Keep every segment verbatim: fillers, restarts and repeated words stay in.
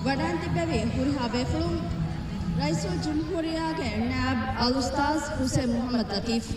ވަޑައިން ތިއްބެވި ހުރިހާ ބޭފުޅުން، ރައީސުލްޖުމްހޫރިއްޔާގެ ނާއިބް އަލްއުސްތާޛް ހުސެން މުޙައްމަދު ލަތީފް.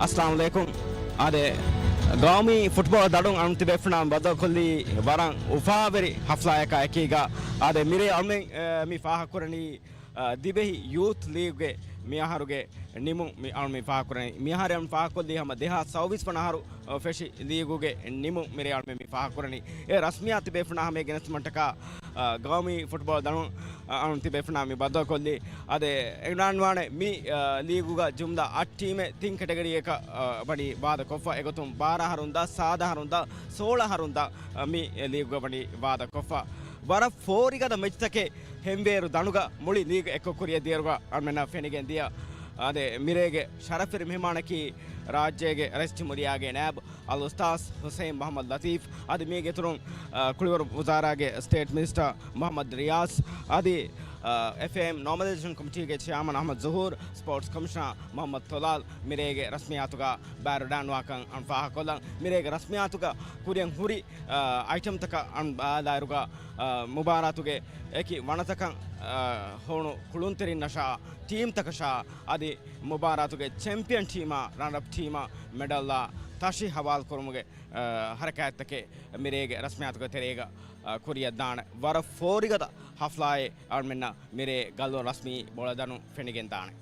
އައްސަލާމު ޢަލައިކުމް. އާދެ، ގައުމީ ފުޓްބޯޅަ ދަނޑުން އަޅުން ތިބޭފުޅުންނާ ބައްދަލުކޮށްލީ ވަރަށް އުފާވެރި ހަފްލާއަކާ އެކީގަ. އާދެ، މިރޭ އަޅުމެން، އަ، މި ފާހަގަކުރަނީ، އަ، ދިވެހި ޔޫތު ލީގުގެ މިއަހަރުގެ ނިމުން މި އަޅުމެން ފާހަގަކުރަނީ. މިއަހަރު އަޅުމެން ފާހަގަކޮށްލީ ހަމަ ދެހާސް ސައުވީސް ވަނަ އަހަރު ފެށި ލީގުގެ ނިމުން މިރޭ އަޅުމެން މި ފާހަގަކުރަނީ. އެ ރަސްމިއްޔާތު ތިބޭފުޅުންނާ ހަމައޭގެ ނެތުމަށްޓަކާ، އަ، ގައުމީ ފުޓްބޯޅަ ދަނޑުން، އަ، އަޅުން ތިބޭފުޅުންނާ މި ބައްދަލުކޮށްލީ. އާދެ، އެނގިލާން ވާނެ މި، އަ، ލީގުގަ ޖުމްލަ އަށް ޓީމެއް ތިން ކެޓަގަރީއަކަށް، އަ، ވަނީ ވާދަކޮށްފަ. އެގޮތުން ބާރަ އަހަރުން ދާ، ސާދަ އަހަރުން ދާ، ސޯޅަ އަހަރުން ދާ، އަ، މި ލީގުގަ ވަނީ ވާދަކޮށްފަ. ވަރަށް ފޯރިގަދަ މެޗްތަކެއް ހެންވޭރު ދަނޑުގަ މުޅި ލީގު އެއްކޮށް ކުރިއަށް ދިޔައިރުގަ އަޅުމެންނަށް ފެނިގެން ދިޔަ. އާދެ، މިރޭގެ ޝަރަފްވެރި މެހެމާނަކީ ރާއްޖޭގެ ރައީސް ޖުމްހޫރިއްޔާގެ ނާއިބު އަލްއުސްތާޛް ހުސެން މުޙައްމަދު ލަތީފް. އަދި މީގެ އިތުރުން، އަ، ކުޅިވަރު ވުޒާރާގެ ސްޓޭޓް މިނިސްޓަރ މުޙައްމަދު ރިޔާޒް، އަދި، އަ، އެފްއޭއެމް ނޯމަލައިޒޭޝަން ކޮމިޓީގެ ޗެއާމަން އަޙްމަދު ޒުހޫރު، ސްޕޯޓްސް ކޮމިޝަނަރ މުޙައްމަދު ތޮލާލް މިރޭގެ ރަސްމިއްޔާތުގަ ބައިވެރިވެވަޑައިގަންނަވާކަން އަޅުން ފާހަގަކޮށްލަން. މިރޭގެ ރަސްމިއްޔާތުގަ ކުރިއަށް ހުރި، އަ، އައިޓަމްތަކަށް އަޅުން ބަލާލާއިރުގަ، އަ، މުބާރާތުގެ އެކި ވަނަތަކަށް، އަ، ހޮވުނު ކުޅުންތެރިންނަށާ، ޓީމްތަކަށާ، އަދި މުބާރާތުގެ ޗެމްޕިއަން ޓީމާ، ރަނަރަޕް ޓީމާ މެޑަލްއާ ތަށި ހަވާލުކުރުމުގެ، އަ، ހަރަކާތްތަކެއް މިރޭގެ ރަސްމިއްޔާތުގެ ތެރޭގަ، އަ، ކުރިއަށްދާނެ. ވަރަށް ފޯރިގަދަ ހަފްލާއެއް އަޅުމެންނަށް މިރޭ ގައްލު ރަސްމީ ބޯޅަދަނޑުން ފެނިގެންދާނެ.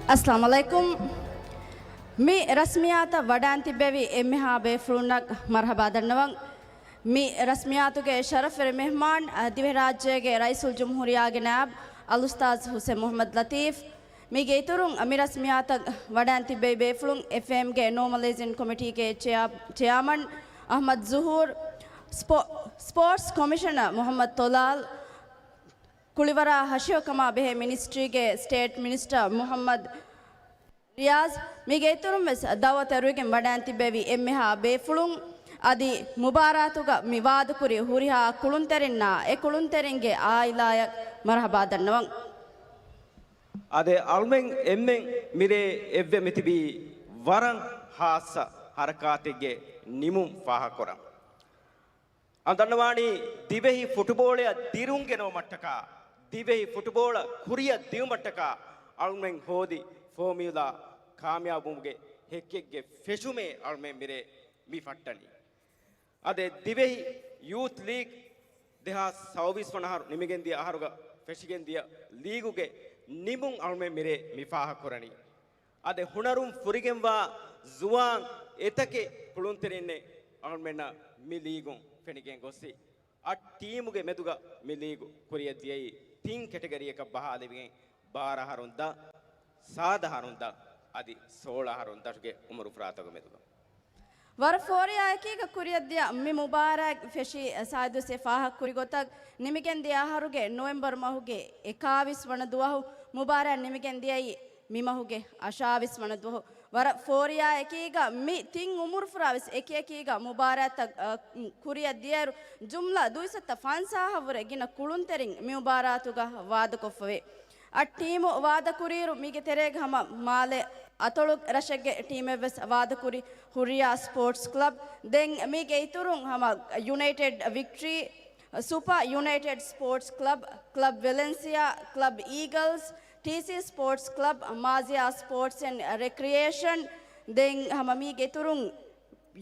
އައްސަލާމު ޢަލައިކުމް. މި ރަސްމިއްޔާތަށް ވަޑައިން ތިއްބެވި އެންމެހާ ބޭފުޅުންނަށް މަރްޙަބާ ދަންނަވަން. މި ރަސްމިއްޔާތުގެ ޝަރަފްވެރި މެހްމާން، އަ، ދިވެހިރާއްޖޭގެ ރައީސުލްޖުމްހޫރިއްޔާގެ ނާއިބު އަލްއުސްތާޛް ހުސެން މުޙައްމަދު ލަތީފް. މީގެ އިތުރުން، އަ، މި ރަސްމިއްޔާތަށް ވަޑައިން ތިއްބެވި ބޭފުޅުން، އެފްއޭއެމްގެ ނޯމަލައިޒިން ކޮމިޓީގެ ޗެއާ-، ޗެއާމަން އަޙްމަދު ޒުހޫރު، ސްޕޯ-، ސްޕޯޓްސް ކޮމިޝަނަރ މުޙައްމަދު ތޮލާލް، ކުޅިވަރާ ހަށިވަކަމާ ބެހޭ މިނިސްޓްރީގެ ސްޓޭޓް މިނިސްޓަރ މުޙައްމަދު ރިޔާޒް މީގެ އިތުރުން ވެސް ދައުވަތު އެރުވިގެން ވަޑައިން ތިއްބެވި އެންމެހާ ބޭފުޅުން އަދި މުބާރާތުގަ މި ވާދަކުރި ހުރިހާ ކުޅުންތެރިންނާ އެ ކުޅުންތެރިންގެ އާއިލާޔަށް މަރުޙަބާ ދަންނަވަން. އާދެ، އަޅުމެން އެންމެން މިރޭ އެއްވެ މިތިބީ ވަރަށް ހާއްސަ ހަރަކާތެއްގެ ނިމުން ފާހަގަކުރަން. އަން ދަންނަވާނީ ދިވެހި ފުޓުބޯޅަޔަށް ދިރުން ގެނައުމަށްޓަކާ، ދިވެހި ފުޓުބޯޅަ ކުރިއަށް ދިއުމަށްޓަކާ އަޅުމެން ހޯދި ފޯމިއުލާ ކާމިޔާބުވުމުގެ ހެއްކެއްގެ ފެށުމޭ އަޅުމެން މިރޭ މި ފައްޓަނީ. އަދެ ދިވެހި ޔޫތް ލީގް ދެހާސް ސައުވީސް ވަނަ އަހަރު ނިމިގެން ދިޔަ އަހަރުގަ ފެށިގެން ދިޔަ ލީގުގެ ނިމުން އަޅުމެން މިރޭ މި ފާހަގަކުރަނީ. އަދެ ހުނަރުން ފުރިގެންވާ ޒުވާން އެތަކެއް ކުޅުންތެރިންނެއް އަޅުމެންނަށް މި ލީގުން ފެނިގެން ގޮއްސި. އަށް ޓީމުގެ މެދުގަ މި ލީގު ކުރިއަށް ދިޔައީ ތިން ކެޓަގަރީއަކަށް ބަހާލެވިގެން، ބާރަ އަހަރުން ދަށް، ސާދަ އަހަރުން ދަށް، އަދި ސޯޅަ އަހަރުން ދަށުގެ އުމުރު ފުރާތަކުގެ މެދުގަ. ވަރަށް ފޯރިޔާ އެކީގަ ކުރިއަށްދިޔަ މި މުބާރާތް ފެށީ، ސާއިދު ވެސް އެ ފާހަގަކުރި ގޮތަށް، ނިމިގެންދިޔަ އަހަރުގެ ނޮވެމްބަރު މަހުގެ އެކާވީސް ވަނަ ދުވަހު މުބާރާތް ނިމިގެންދިޔައީ މި މަހުގެ އަށާވީސް ވަނަ ދުވަހު. ވަރަށް ފޯރިޔާ އެކީގަ މި ތިން އުމުރުފުރާ ވެސް އެކިއެކީގަ މުބާރާތްތައް، އަ، ކުރިއަށް ދިޔައިރު، ޖުމްލަ ދުއިސައްތަ ފަންސާހަށް ވުރެ ގިނަ ކުޅުންތެރިން މި މުބާރާތުގަ ވާދަކޮށްފަވޭ. އަށް ޓީމު ވާދަކުރިއިރު، މީގެ ތެރޭގަ ހަމަ މާލެ އަތޮޅު ރަށެއްގެ ޓީމެއް ވެސް ވާދަކުރި، ހުރިޔާ ސްޕޯޓްސް ކްލަބް. ދެން މީގެ އިތުރުން ހަމަ ޔުނައިޓެޑް ވިކްޓްރީ، ސުޕަ ޔުނައިޓެޑް ސްޕޯޓްސް ކްލަބް، ކްލަބް ވެލެންސިއާ، ކްލަބް އީގަލްސް، ޓީސީ ސްޕޯޓްސް ކްލަބް، މާޒިޔާ ސްޕޯޓްސް އެންޑް ރެކްރިއޭޝަން، ދެން ހަމަ މީގެ އިތުރުން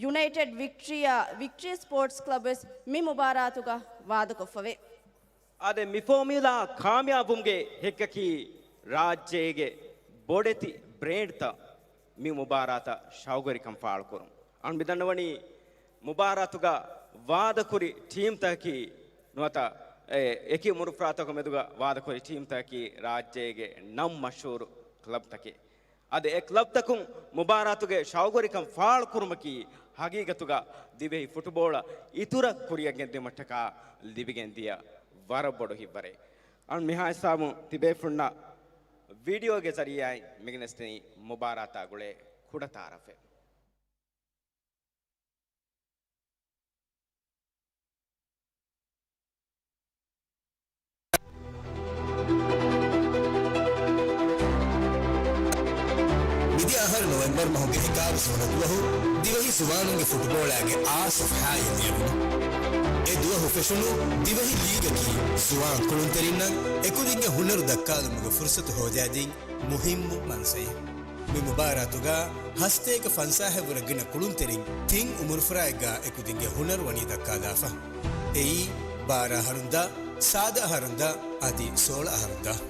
ޔުނައިޓެޑް ވިކްޓްރީއާ، ވިކްޓްރީ ސްޕޯޓްސް ކްލަބް ވެސް މި މުބާރާތުގަ ވާދަކޮށްފަވޭ. އާދެ، މި ފޯމިއުލާ ކާމިޔާބުވުމުގެ ހެއްކަކީ ރާއްޖޭގެ ބޮޑެތި ބްރޭންޑްތައް މި މުބާރާތަށް ޝައުގުވެރިކަން ފާޅުކުރުން. އަޅު މި ދަންނަވަނީ، މުބާރާތުގަ ވާދަކުރި ޓީމްތަކަކީ ނުވަތަ އެ އެކި އުމުރުފުރާތަކު މެދުގަ ވާދަކުރި ޓީމްތަކަކީ ރާއްޖޭގެ ނަން މަޝްހޫރު ކްލަބްތަކެއް. އަދި އެ ކްލަބްތަކުން މުބާރާތުގެ ޝައުގުވެރިކަން ފާޅުކުރުމަކީ ހަގީގަތުގަ ދިވެހި ފުޓުބޯޅަ އިތުރަށް ކުރިއަށް ގެންދިއުމަށްޓަކާ ލިބިގެންދިޔަ ވަރަށް ބޮޑު ހިތްވަރެއް. އަން މިހާ ހިސާބުން ތިބޭފުޅުންނަށް ވީޑިއޯގެ ޒަރީއާއިން މިގެނެސްދެނީ މުބާރާތާ ގުޅޭ ކުޑަ ތައާރަފެއް. މިދިޔަ އަހަރު ނޮވެމްބަރު މަހުގެ އެކާވީސް ވަނަ ދުވަހު ދިވެހި ޒުވާނުންގެ ފުޓުބޯޅައިގެ އާސަފް ހާއި ލިޔެވުނު. އެ ދުވަހު ފެށުނު ދިވެހި ލީގަކީ ޒުވާން ކުޅުންތެރިންނަށް އެކުދިންގެ ހުނަރު ދައްކާލުމުގެ ފުރުސަތު ހޯދާދިން މުހިއްމު މަންސައެއް. މި މުބާރާތުގަ ހަސަތޭކަ ފަންސާހަށް ވުރެ ގިނަ ކުޅުންތެރިން ތިން އުމުރުފުރާއެއްގަ އެކުދިންގެ ހުނަރު ވަނީ ދައްކާލާފަ. އެއީ، ބާރަ އަހަރުން ދަށް، ސާދަ އަހަރުން ދަށް، އަދި ސޯޅަ އަހަރުން ދަށް.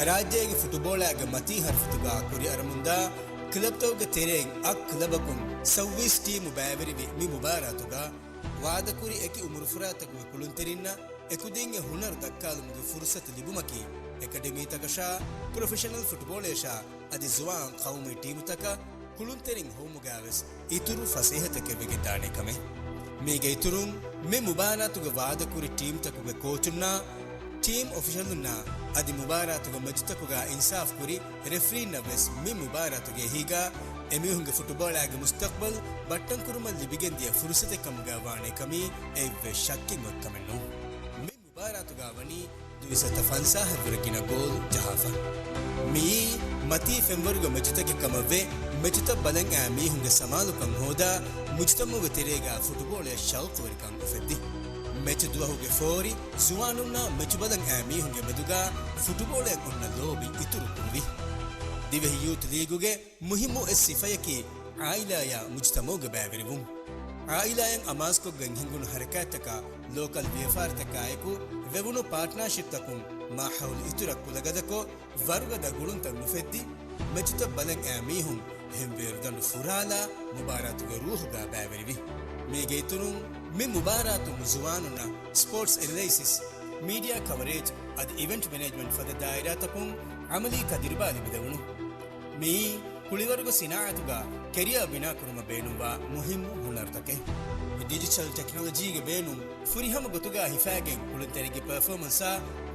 ރާއްޖޭގެ ފުޓުބޯޅައިގެ މަތީ ހަރަފަތުގަ ކުރިއަރަމުންދާ ކްލަބްތަކުގެ ތެރެއިން އަށް ކްލަބަކުން ސައުވީސް ޓީމު ބައިވެރިވި މި މުބާރާތުގަ ވާދަކުރި އެކި އުމުރުފުރާތަކުގެ ކުޅުންތެރިންނަށް އެކުދިންގެ ހުނަރު ދައްކާލުމުގެ ފުރުސަތު ލިބުމަކީ، އެކަޑަމީތަކަށާ، ޕްރޮފެޝަނަލް ފުޓްބޯޅަޔަށާ، އަދި ޒުވާން ޤައުމީ ޓީމުތަކަށް ކުޅުންތެރިން ހޮވުމުގައިވެސް އިތުރު ފަސޭހަތަކެއް ވެގެންދާނެ ކަމެއް. މީގެ އިތުރުން، މި މުބާރާތުގަ ވާދަކުރި ޓީމްތަކުގެ ކޯޗުންނާ، ޓީމް އޮފިޝަލުންނާ، އަދި މުބާރާތުގެ މެޗުތަކުގަ އިންސާފްކުރި ރެފްރީންނަށްވެސް މި މުބާރާތުގެ އެހީގަ އެމީހުންގެ ފުޓުބޯޅައިގެ މުސްތަޤްބަލް ބައްޓަންކުރުމަށް ލިބިގެންދިޔަ ފުރުސަތެއް ކަމުގަ ވާނެ ކަމީ އެއްވެސް ޝައްކެއް އޮތް ކަމެއް ނޫން. މި މުބާރާތުގަ ވަނީ ދުއިސައްތަ ފަންސާހަށްވުރެ ގިނަ ގޯލް ޖަހާފަ. މިއީ މަތީ ފެންވަރުގެ މެޗުތަކެއް ކަމަށްވެ، މެޗުތައް ބަލަން އައި މީހުންގެ ސަމާލުކަން ހޯދާ، މުޖުތަމަޢުގެ ތެރޭގަ ފުޓުބޯޅަޔަށް ޝައުޤުވެރިކަން އުފެއްދި. މެޗު ދުވަހުގެ ފޯރި، ޒުވާނުންނާ މެޗު ބަލަން އައި މީހުންގެ މެދުގަ ފުޓުބޯޅަޔަށް އޮންނަ ލޯބި އިތުރު ކުރުވި. ދިވެހި ޔޫތު ލީގުގެ މުހިއްމު އެއް ސިފަޔަކީ އާއިލާޔާ މުޖުތަމަޢުގެ ބައިވެރިވުން. އާއިލާޔަށް އަމާޒުކޮށްގެން ހިނގުނު ހަރަކާތްތަކާ، ލޯކަލް ވިޔަފާރިތަކާއެކު ވެވުނު ޕާޓްނާޝިޕްތަކުން މާހައުލު އިތުރަށް ކުލަގަދަކޮށް، ވަރުގަދަ ގުޅުންތައް ނުފެއްދި، މެޗުތައް ބަލަން އައި މީހުން ހެންވޭރު ދަނޑު ފުރާލާ، މުބާރާތުގެ ރޫޙުގަ ބައިވެރިވި. މީގެ އިތުރުން، މި މުބާރާތުން ޒުވާނުންނަށް ސްޕޯޓްސް އެނަލައިސިސް، މީޑިއާ ކަވަރޭޖް އަދި އިވެންޓް މެނޭޖްމަންޓް ފަދަ ދާއިރާތަކުން ޢަމަލީ ތަޖުރިބާ ލިބިދެވުނު. މިއީ ކުޅިވަރުގެ ސިނާޢަތުގަ ކެރިއާ ބިނާކުރުމަށް ބޭނުންވާ މުހިއްމު ހުނަރުތަކެއް. ޑިޖިޓަލް ޓެކްނޮލޮޖީގެ ބޭނުން ފުރިހަމަ ގޮތުގަ ހިފާގެން ކުޅުންތެރިންގެ ޕަރފޯމަންސާ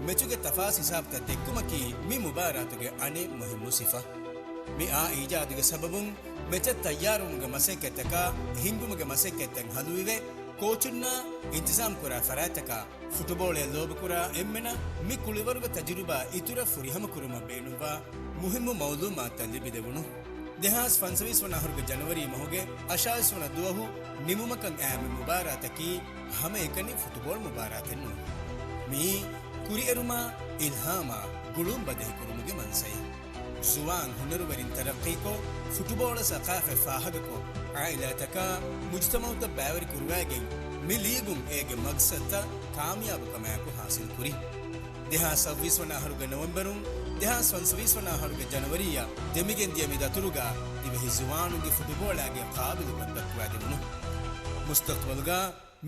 މެޗުގެ ތަފާސް ހިސާބުތައް ދެއްކުމަކީ މި މުބާރާތުގެ އަނެއް މުހިއްމު ސިފަ. މި އާ އީޖާދުގެ ސަބަބުން މެޗަށް ތައްޔާރުވުމުގެ މަސައްކަތްތަކާ، ހިންގުމުގެ މަސައްކަތްތައް ހަލުވިވެ، ކޯޗުންނާ އިންތިޒާމް ކުރާ ފަރާތްތަކާ، ފުޓުބޯޅައަށް ލޯބިކުރާ އެންމެނަށް މި ކުޅިވަރުގެ ތަޖުރިބާ އިތުރަށް ފުރިހަމަ ކުރުމަށް ބޭނުންވާ މުހިއްމު މައުލޫމާތުތައް ލިބިދެވުނު. ދެހާސް ފަންސަވީސް ވަނަ އަހަރުގެ ޖަނަވަރީ މަހުގެ އަށާވީސް ވަނަ ދުވަހު ނިމުމަކަށް އައި މި މުބާރާތަކީ ހަމައެކަނި ފުޓުބޯޅަ މުބާރާތެއް ނޫން. މިއީ ކުރިއެރުމާ، އިލްހާމާ، ގުޅުން ބަދަހިކުރުމުގެ މަންސައެއް. ޒުވާން ހުނަރުވެރިން ތަރައްޤީކޮށް، ފުޓުބޯޅަ ސަޤާފަތް ފާހަގަކޮށް، އާއިލާތަކާ މުޖުތަމައުތައް ބައިވެރިކުރުވައިގެން، މި ލީގުން އޭގެ މަގްސަދުތައް ކާމިޔާބުކަމާއެކު ހާސިލްކުރި. ދެހާސް ސައްބީސް ވަނަ އަހަރުގެ ނޮވެމްބަރުން ދެހާސް ފަންސަވީސް ވަނަ އަހަރުގެ ޖަނަވަރީއަށް ދެމިގެންދިޔަ މި ދަތުރުގަ ދިވެހި ޒުވާނުންގެ ފުޓުބޯޅައިގެ ޤާބިލުކަން ދައްކުވައިދެވުނު. މުސްތަޤްބަލުގަ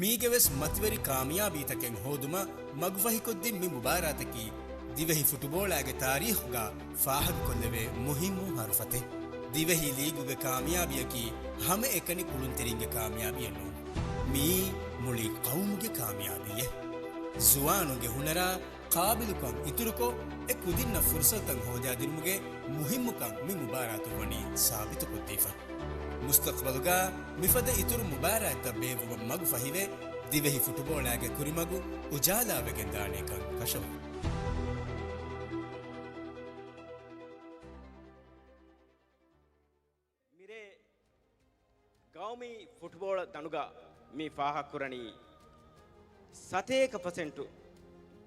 މީގެވެސް މަތިވެރި ކާމިޔާބީތަކެއް ހޯދުމަށް މަގުފަހިކޮށްދިން މި މުބާރާތަކީ ދިވެހި ފުޓުބޯޅައިގެ ތާރީޚުގަ ފާހަގަކޮށްލެވޭ މުހިއްމު ހަރުފަތެއް. ދިވެހި ލީގުގެ ކާމިޔާބީއަކީ ހަމައެކަނި ކުޅުންތެރިންގެ ކާމިޔާބީއެއް ނޫން. މިއީ މުޅި ޤައުމުގެ ކާމިޔާބީއެއް. ޒުވާނުންގެ ހުނަރާ ޤާބިލުކަން އިތުރުކޮށް، އެ ކުދިންނަށް ފުރުޞަތުތައް ހޯދާދިނުމުގެ މުހިއްމުކަން މި މުބާރާތުން ވަނީ ސާބިތުކޮށްދީފަ. މުސްތަޤްބަލުގަ މިފަދަ އިތުރު މުބާރާތްތައް ބޭއްވުމަށް މަގުފަހިވެ، ދިވެހި ފުޓުބޯޅައިގެ ކުރިމަގު އުޖާލާވެގެންދާނޭކަން ކަށަވަރު. މިރޭ ގައުމީ ފުޓްބޯޅަ ދަނޑުގަ މި ފާހަގަކުރަނީ ސަތޭކަ ޕަސެންޓު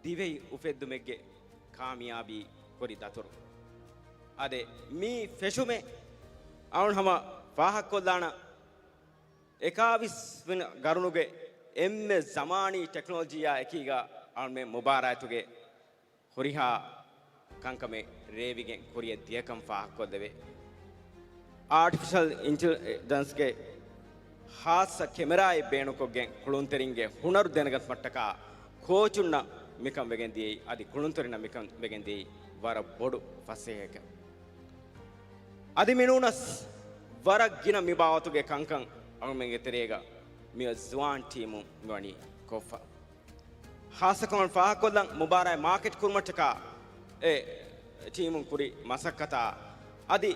ދިވެހި އުފެއްދުމެއްގެ ކާމިޔާބީ ކުރި ދަތުރު. އާދެ، މި ފެށުމެއް އަޅުން ހަމަ ފާހަގަކޮށްލާނަ އެކާވީސް ވަނަ ގަރުނުގެ އެންމެ ޒަމާނީ ޓެކްނޮލޮޖީއާ އެކީގަ އަޅުމެން މުބާރާތުގެ ހުރިހާ ކަންކަމެއް ރޭވިގެން ކުރިއަށް ދިޔަކަން ފާހަގަކޮށްލެވޭ. އާޓިފިޝަލް އިންޓެލިޖެންސްގެ ހާއްސަ ކެމެރާއެއް ބޭނުންކޮށްގެން ކުޅުންތެރިންގެ ހުނަރު ދެނެގަތުމަށްޓަކާ ކޯޗުންނަށް މިކަން ވެގެން ދިޔައީ، އަދި ކުޅުންތެރިންނަށް މިކަން ވެގެން ދިޔައީ ވަރަށް ބޮޑު ފަސޭހައެކެވެ. އަދި މިނޫނަސް ވަރަށް ގިނަ މި ބާވަތުގެ ކަންކަން އަޅުމެންގެ ތެރޭގަ މިއޮތް ޒުވާން ޓީމުން މިވަނީ ކޮށްފަ. ހާއްސަކޮށް ފާހަގަކޮށްލަން މުބާރާތް މާކެޓް ކުރުމަށްޓަކާ އެ ޓީމުން ކުރި މަސައްކަތާ އަދި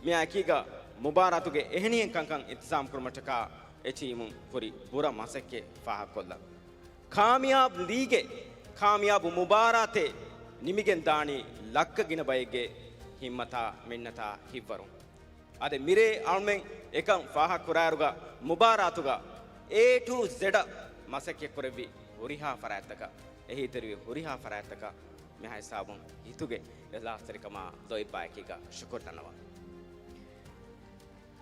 މިއާއެކީގަ މުބާރާތުގެ އެހެނިހެން ކަންކަން އިންތިޒާމް ކުރުމަށްޓަކާ އެ ޓީމުން ކުރި ބުރަ މަސައްކަތް ފާހަގަކޮށްލަން. ކާމިޔާބު ލީގެއް، ކާމިޔާބު މުބާރާތެއް ނިމިގެން ދާނީ ލައްކަ ގިނަ ބައެއްގެ ހިންމަތާ މިންނަތާ ހިތްވަރުން. އަދި މިރޭ އަޅުމެން އެކަން ފާހަގަކުރާއިރުގަ މުބާރާތުގަ އޭ ޓު ޒެޑަށް މަސައްކަތް ކުރެއްވި ހުރިހާ ފަރާތްތަކަށް، އެހީތެރިވި ހުރިހާ ފަރާތްތަކަށް މިހާ ހިސާބުން ހިތުގެ އިޚްލާޞްތެރިކަމާ ލޯތްބާއެކީގަ ޝުކުރު ދަންނަވަން.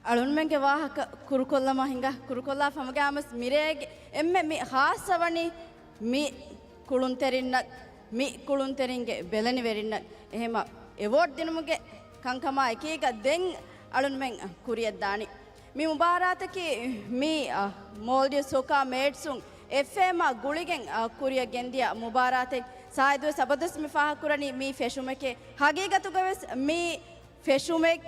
އަޅުންމެންގެ ވާހަކަ ކުރުކޮށްލަމާ ހިނގާ، ކުރުކޮށްލާފަ ހަމަގައިމުވެސް މިރޭގެ އެންމެ މި ހާއްސަވަނީ މި ކުޅުންތެރިންނަށް، މި ކުޅުންތެރިންގެ ބެލެނިވެރިންނަށް އެހެމަ އެވޯޑް ދިނުމުގެ ކަންކަމާ އެކީގަ ދެން އަޅުންމެން ކުރިއަށްދާނީ. މި މުބާރާތަކީ މި، އަ، މޯލްޑިވްސް ސޮކާ މޭޓްސުން އެފްއޭއެމާ ގުޅިގެން، އަ، ކުރިއަށް ގެންދިޔަ މުބާރާތެއް. ސާއިދުވެސް އަބަދުވެސް މި ފާހަގަކުރަނީ މި ފެށުމެކޭ. ހަގީގަތުގަވެސް މި ފެށުމެއް،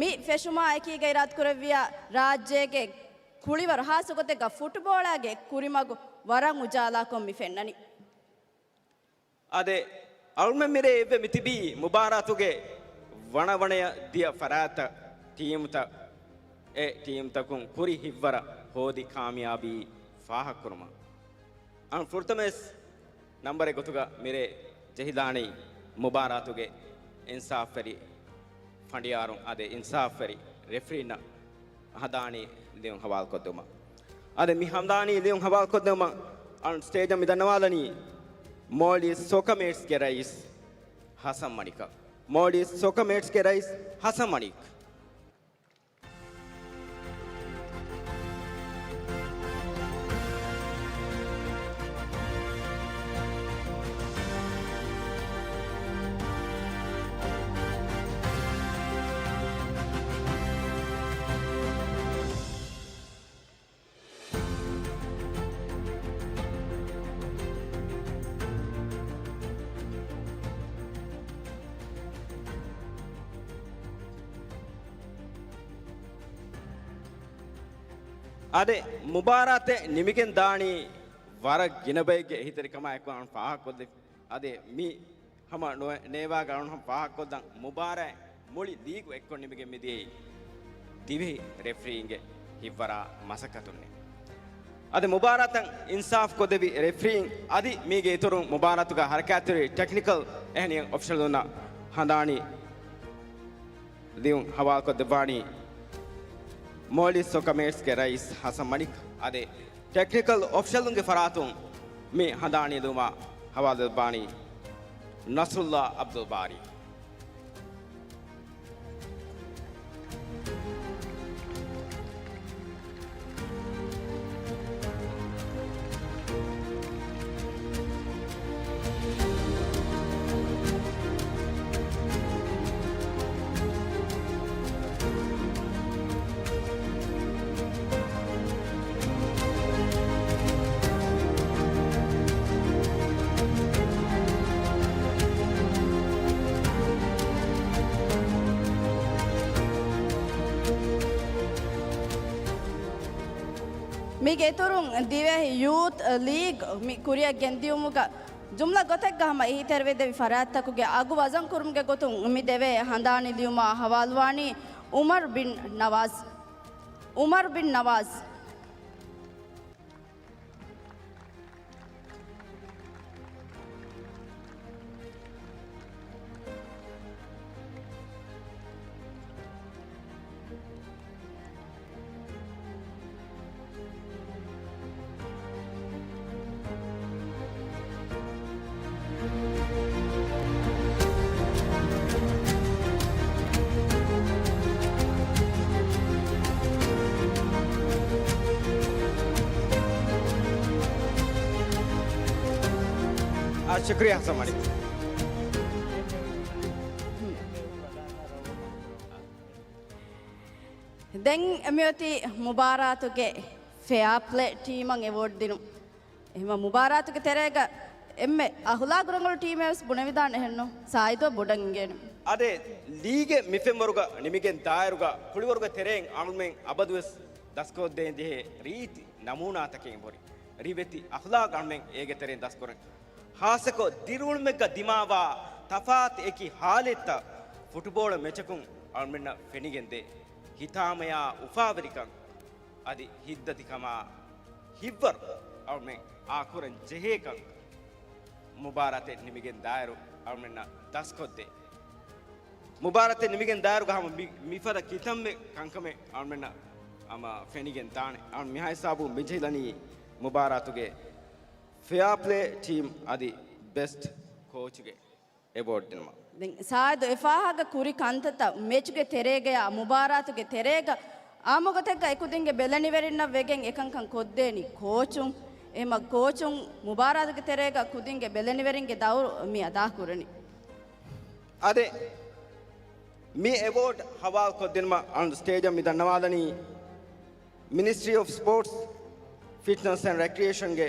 މި ފެށުމާ އެކީގަ އިރާދަކުރެއްވިޔާ ރާއްޖޭގެ ކުޅިވަރު ހާއްސަގޮތެއްގަ ފުޓްބޯޅައިގެ ކުރިމަގު ވަރަށް އުޖާލާކޮށް މި ފެންނަނީ. އާދެ، އަޅުމެން މިރޭ އެއްވެ މިތިބީ މުބާރާތުގެ ވަނަވަނަޔަށް ދިޔަ ފަރާތްތައް، ޓީމުތައް، އެ ޓީމުތަކުން ކުރި ހިތްވަރަށް ހޯދި ކާމިޔާބީ ފާހަގަކުރުމަށް. އަން ފުރަތަމަވެސް ނަންބަރެއް ގޮތުގަ މިރޭ ޖެހިލާނީ މުބާރާތުގެ އިންސާފްވެރި ފަނޑިޔާރުން އާދެ، އިންސާފްވެރި ރެފްރީންނަށް ހަނދާނީ ލިޔުން ހަވާލުކޮށްދެވުމަށް. އާދެ، މި ހަނދާނީ ލިޔުން ހަވާލުކޮށްދެވުމަށް އަން ސްޓޭޖަށް މި ދަންނަވާލަނީ މޯލްޑިވްސް ސޮކަ މޭޓްސްގެ ރައީސް ހަސަން މަނިކަށް. މޯލްޑިވްސް ސޮކަ މޭޓްސްގެ ރައީސް ހަސަން މަނިކް. އަދި މުބާރާތެއް ނިމިގެން ދާނީ ވަރަށް ގިނަ ބައެއްގެ އެހީތެރިކަމާ އެކު އަޅުން ފާހަގަކޮށްލި. އަދި މި ހަމަ ނުވެ-، ނޭވާގަ އަޅުން ހަމަ ފާހަގަކޮށްލަން މުބާރާތް މުޅި ލީގު އެއްކޮށް ނިމިގެން މިދިޔައީ ދިވެހި ރެފްރީންގެ ހިތްވަރާ މަސައްކަތުންނޭ. އަދި މުބާރާތަށް އިންސާފް ކޮށްދެއްވި ރެފްރީން އަދި މީގެ އިތުރުން މުބާރާތުގަ ހަރަކާތްތެރި ޓެކްނިކަލް އެހެނިހެން އޮފިޝަލުންނަށް ހަނދާނީ ލިޔުން ހަވާލުކޮށްދެއްވާނީ މޯލްޑިވްސް ސޮކަ މޭޓްސްގެ ރައީސް ހަސަން މަނިކް. އަދި ޓެކްނިކަލް އޮފިޝަލުންގެ ފަރާތުން މި ހަނދާނީ ލިޔުމާ ހަވާލުދެއްވާނީ ނަސްރުއްލާ އަބްދުލް ބާރީ. މީގެ އިތުރުން ދިވެހި ޔޫތު ލީގް މި ކުރިއަށް ގެންދިޔުމުގަ ޖުމްލަ ގޮތެއްގަ ހަމަ އެހީތެރިވެދެވި ފަރާތްތަކުގެ އަގު ވަޒަންކުރުމުގެ ގޮތުން މި ދެވޭ ހަނދާނީ ލިޔުމާ ހަވާލުވާނީ އުމަރު ބިން ނަވާޒް. އުމަރު ބިން ނަވާޒް. އާ، ޝުކުރިއްޔާ ހަސަން މަނިކް. ދެން މިއޮތީ މުބާރާތުގެ ފެއާޕްލޭ ޓީމަށް އެވޯޑް ދިނުން. އެހެންވީމަ މުބާރާތުގެ ތެރޭގަ އެންމެ އަހުލާގު ރަނގަޅު ޓީމޭ ވެސް ބުނެވިދާނެ އެހެންނު؟ ސާއިދުއަށް ބޮޑަށް އިނގޭނެ. އާދެ، ލީގެއް މި ފެންވަރުގަ ނިމިގެން ދާއިރުގަ ކުޅިވަރުގެ ތެރެއިން އަޅުމެން އަބަދުވެސް ދަސްކޮށްދޭން ޖެހޭ ރީތި ނަމޫނާތަކެއް އެބަހުރި. ރިވެތި އަހުލާގު އަޅުމެން އޭގެ ތެރެއިން ދަސްކުރަން. ޚާއްޞަކޮށް ދިރިއުޅުމެއްގަ ދިމާވާ ތަފާތު އެކި ހާލަތްތައް ފުޓުބޯޅަ މެޗަކުން އަޅުމެންނަށް ފެނިގެންދޭ. ހިތާމަޔާ އުފާވެރިކަން އަދި ހިތްދަތިކަމާ ހިތްވަރު އަޅުމެން އާކުރަން ޖެހޭކަން މުބާރާތެއް ނިމިގެން ދާއިރު އަޅުމެންނަށް ދަސްކޮށްދޭ. މުބާރާތެއް ނިމިގެން ދާއިރުގަ ހަމަ މި-، މިފަދަ ކިތަންމެ ކަންކަމެއް އަޅުމެންނަށް ހަމަ ފެނިގެން ދާނެ. އަޅު މިހާ ހިސާބުން މި ޖެހިލަނީ މުބާރާތުގެ ފެއާޕްލޭ ޓީމް އަދި ބެސްޓް ކޯޗުގެ އެވޯޑް ދިނުމަށް. ދެން ސާއިދު އެފާހަގަ ކުރި ކަންތައްތައް މެޗުގެ ތެރޭގަޔާ މުބާރާތުގެ ތެރޭގަ އާއްމުގޮތެއްގަ އެކުދިންގެ ބެލެނިވެރިންނަށް ވެގެން އެކަންކަން ކޮށްދޭނީ ކޯޗުން. އެހެންމަ ކޯޗުން މުބާރާތުގެ ތެރޭގަ ކުދިންގެ ބެލެނިވެރިންގެ ދައުރު މި އަދާކުރަނީ. އާދެ، މި އެވޯޑް ހަވާލުކޮށްދިނުމަށް އަޅުން ސްޓޭޖަށް މި ދަންނަވާލަނީ މިނިސްޓްރީ އޮފް ސްޕޯޓްސް، ފިޓްނަސް އެންޑް ރެކްރިއޭޝަންގެ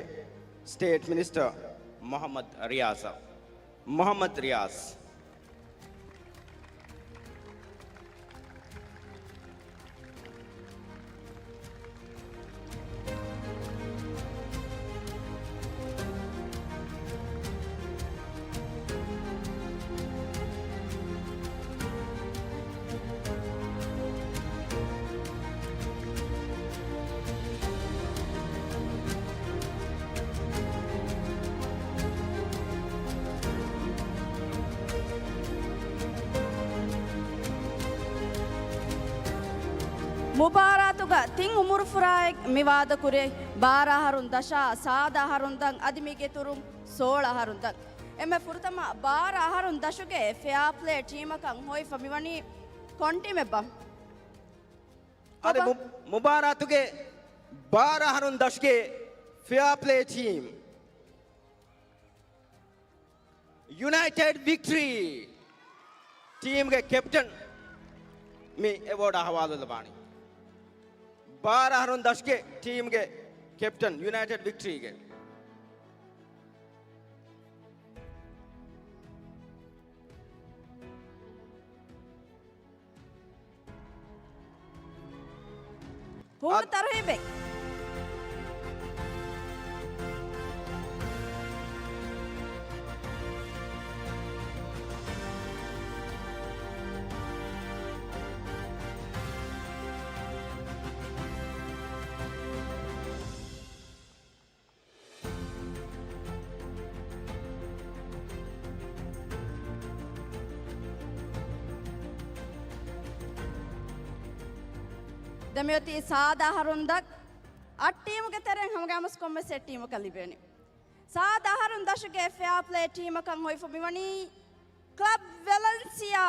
ސްޓޭޓް މިނިސްޓަރ މުޙައްމަދު ރިޔާޒަށް. މުޙައްމަދު ރިޔާޒް. މުބާރާތުގަ ތިން އުމުރުފުރާއެއް މި ވާދަކުރޭ، ބާރަ އަހަރުން ދަށާ، ސާދަ އަހަރުން ދަށް އަދި މީގެ އިތުރުން ސޯޅަ އަހަރުން ދަށް. އެންމެ ފުރަތަމަ ބާރަ އަހަރުން ދަށުގެ ފެއާޕްލޭ ޓީމަކަށް ހޮވިފަ މިވަނީ ކޮން ޓީމެއްބާ؟ އަދި އޮބަ؟ މު-، މުބާރާތުގެ ބާރަ އަހަރުން ދަށުގެ ފެއާޕްލޭ ޓީމް. ޔުނައިޓެޑް ވިކްޓަރީ ޓީމްގެ ކެޕްޓަން މި އެވޯޑާ ހަވާލުލަވާނީ. ބާރަ އަހަރުން ދަށުގެ ޓީމްގެ ކެޕްޓަން ޔުނައިޓެޑް ވިކްޓަރީގެ. ހޫނު އަދް-، ތަރުހީބެއް. ދެން މިއޮތީ ސާދަ އަހަރުން ދަށް. އަށް ޓީމުގެ ތެރެއިން ހަމަގައިމުވެސް ކޮންމެސް އެއް ޓީމަކަށް ލިބޭނެ. ސާދަ އަހަރުން ދަށުގެ ފެއާޕްލޭ ޓީމަކަށް ހޮވިފަ މިވަނީ ކްލަބް ވެލެންސިއާ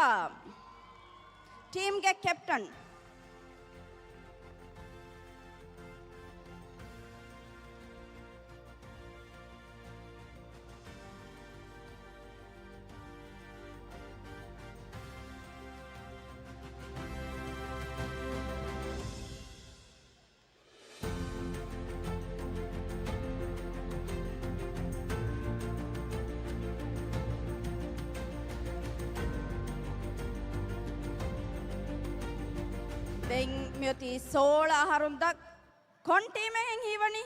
ޓީމްގެ ކެޕްޓަން. ދެން މިއޮތީ ސޯޅަ އަހަރުން ދަށް. ކޮން ޓީމެއްހެން ހީވަނީ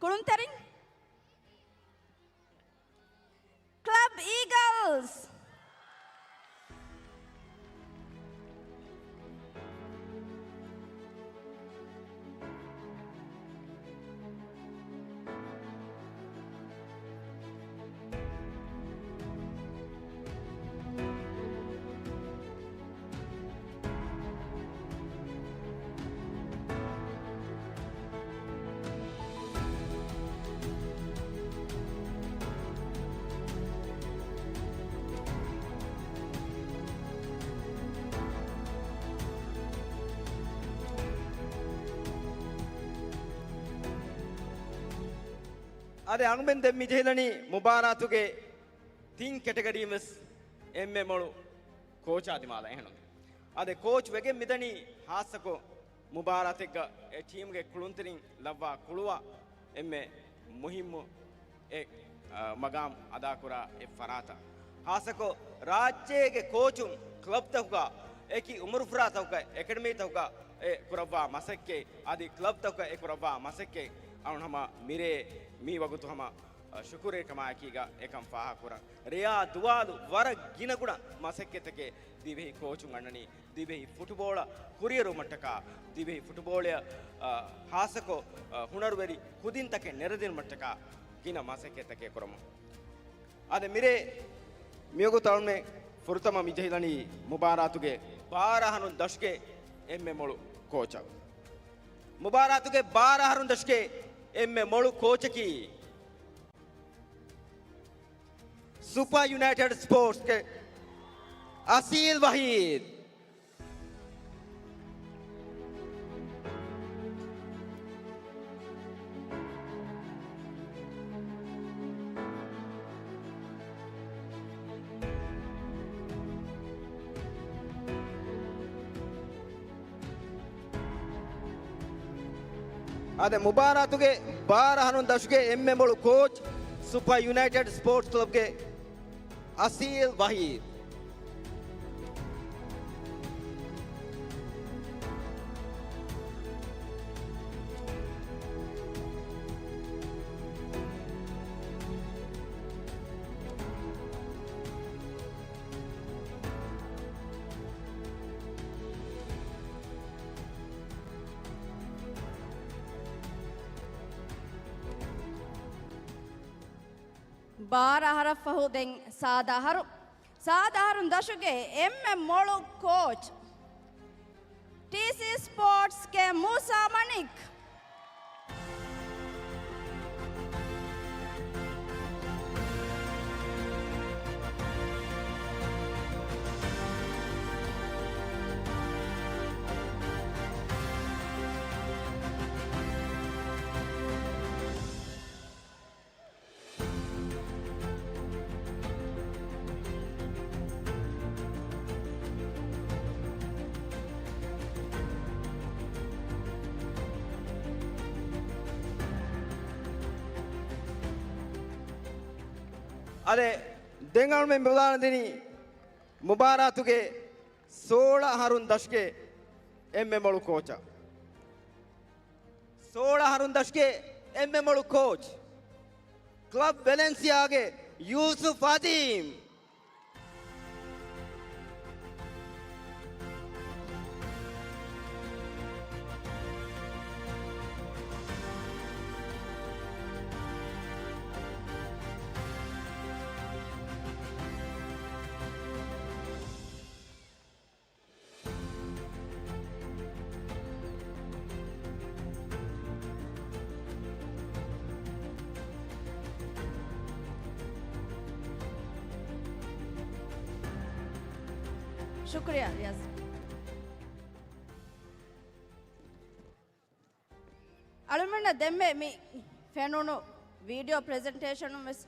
ކުޅުންތެރިން؟ ކްލަބް އީގަލްސް. އާދެ، އަޅުމެން ދެން މި ޖެހިލަނީ މުބާރާތުގެ ތިން ކެޓަގަރީން ވެސް އެންމެ މޮޅު ކޯޗާ ދިމާލަށް އެހެން. އާދެ، ކޯޗް ވެގެން މިދަނީ ހާއްސަކޮށް މުބާރާތެއްގަ އެ ޓީމްގެ ކުޅުންތެރިން ލައްވާ ކުޅުވާ އެންމެ މުހިއްމު އެ، އާ، މަގާމް އަދާކުރާ އެއް ފަރާތަށް. ހާއްސަކޮށް ރާއްޖޭގެ ކޯޗުން ކްލަބްތަކުގަ އެކި އުމުރުފުރާތަކުގަ އެކަޑަމީތަކުގަ އެ ކުރައްވާ މަސައްކަތް، އަދި ކްލަބްތަކުގަ އެ ކުރައްވާ މަސައްކަތް އަޅުން ހަމަ މިރޭ މި ވަގުތު ހަމަ، އަ، ޝުކުރެއް ކަމާއެކީގަ އެކަން ފާހަގަކުރަން. ރެޔާ ދުވާލު ވަރަށް ގިނަގުނަ މަސައްކަތްތަކެއް ދިވެހި ކޯޗުން އަންނަނީ. ދިވެހި ފުޓުބޯޅަ ކުރިއެރުވުމަށްޓަކާ، ދިވެހި ފުޓުބޯޅަޔަށް، އަ، ހާއްސަކޮށް، އަ، ހުނަރުވެރި ކުދިންތަކެއް ނެރެދިނުމަށްޓަކާ ގިނަ މަސައްކަތްތަކެއް ކުރަމުން. އާދެ، މިރޭ މިވަގުތު އަޅުމެން ފުރަތަމަ މި ޖެހިލަނީ މުބާރާތުގެ ބާރަ އަހަރުން ދަށުގެ އެންމެ މޮޅު ކޯޗަށް. މުބާރާތުގެ ބާރަ އަހަރުން ދަށުގެ އެންމެ މޮޅު ކޯޗަކީ ސުޕަ ޔުނައިޓެޑް ސްޕޯޓްސްގެ އަސީލް ވަހީދު. އާދެ، މުބާރާތުގެ ބާރަ އަހަރުން ދަށުގެ އެންމެ މޮޅު ކޯޗް، ސުޕަ ޔުނައިޓެޑް ސްޕޯޓްސް ކްލަބްގެ އަސީލް ވަހީދު. ބާރަ އަހަރަށްފަހު ދެން ސާދަ އަހަރު. ސާދަ އަހަރުން ދަށުގެ އެންމެ މޮޅު ކޯޗް، ޓީސީ ސްޕޯޓްސްގެ މޫސާ މަނިކް. އާދެ، ދެން އަޅުމެން ބަލާނަން ދިނީ މުބާރާތުގެ ސޯޅަ އަހަރުން ދަށުގެ އެންމެ މޮޅު ކޯޗަށް. ސޯޅަ އަހަރުން ދަށުގެ އެންމެ މޮޅު ކޯޗް، ކްލަބް ވެލެންސިއާގެ ޔޫސުފް އަޒީމް. ޝުކުރިއްޔާ ރިޔާޒް. އަޅުމެންނަށް ދެންމެ މި ފެނުނު ވީޑިއޯ ޕްރެޒެންޓޭޝަނުން ވެސް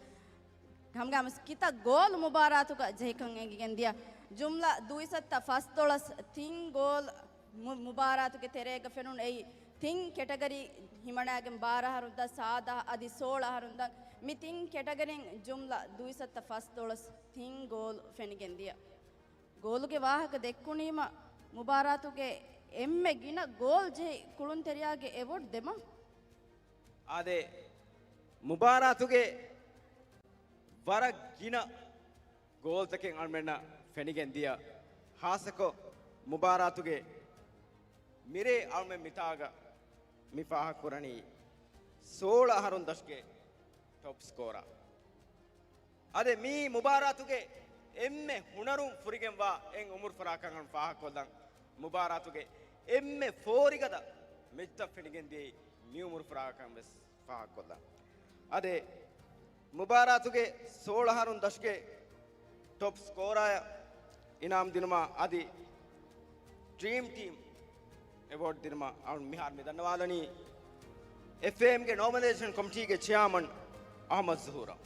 ހަމަގައިމުވެސް ކިތައް ގޯލް މުބާރާތުގަ ޖެހިކަން އެނގިގެން ދިޔަ. ޖުމްލަ ދުއިސައްތަ ފަސްދޮޅަސް ތިން ގޯލް މު-، މުބާރާތުގެ ތެރޭގަ ފެނުނު. އެއީ ތިން ކެޓަގަރީ ހިމަނާގެން ބާރަ އަހަރުން ދަށް، ސާދަ އަދި ސޯޅަ އަހަރުން ދަށް. މި ތިން ކެޓަގަރީން ޖުމްލަ ދުއިސައްތަ ފަސްދޮޅަސް ތިން ގޯލް ފެނިގެން ދިޔަ. ގޯލުގެ ވާހަކަ ދެއްކުނީމަ، މުބާރާތުގެ އެންމެ ގިނަ ގޯލް ޖެހި ކުޅުންތެރިޔާގެ އެވޯޑް ދެމަ. އާދެ، މުބާރާތުގެ ވަރަށް ގިނަ ގޯލްތަކެއް އަޅުމެންނަށް ފެނިގެން ދިޔަ. ހާއްސަކޮށް، މުބާރާތުގެ މިރޭ އަޅުމެން މިތާގަ މި ފާހަގަކުރަނީ ސޯޅަ އަހަރުން ދަށުގެ ޓޮޕް ސްކޯރަރ. އަދި މި މުބާރާތުގެ އެންމެ ހުނަރުން ފުރިގެންވާ އެއް އުމުރު ފުރާކަން ފާހަގަކޮށްލަން. މުބާރާތުގެ އެންމެ ފޯރިގަދަ މެޗްތައް ފެނިގެންދިޔައީ މި އުމުރު ފުރާކަން ވެސް ފާހަގަކޮށްލަން. އަދި މުބާރާތުގެ ސޯޅަ އަހަރުން ދަށުގެ ޓޮޕް ސްކޯރާއަށް އިނާމް ދިނުމަށް އަދި ޑްރީމް ޓީމް އެވޯޑް ދިނުމަށް އަޅުން މިހާރު މި ދަންނަވާލަނީ އެފްއޭއެމްގެ ނޯމިނޭޝަން ކޮމިޓީގެ ޗެއާމަން އަޙްމަދު ޒުހޫރަށް.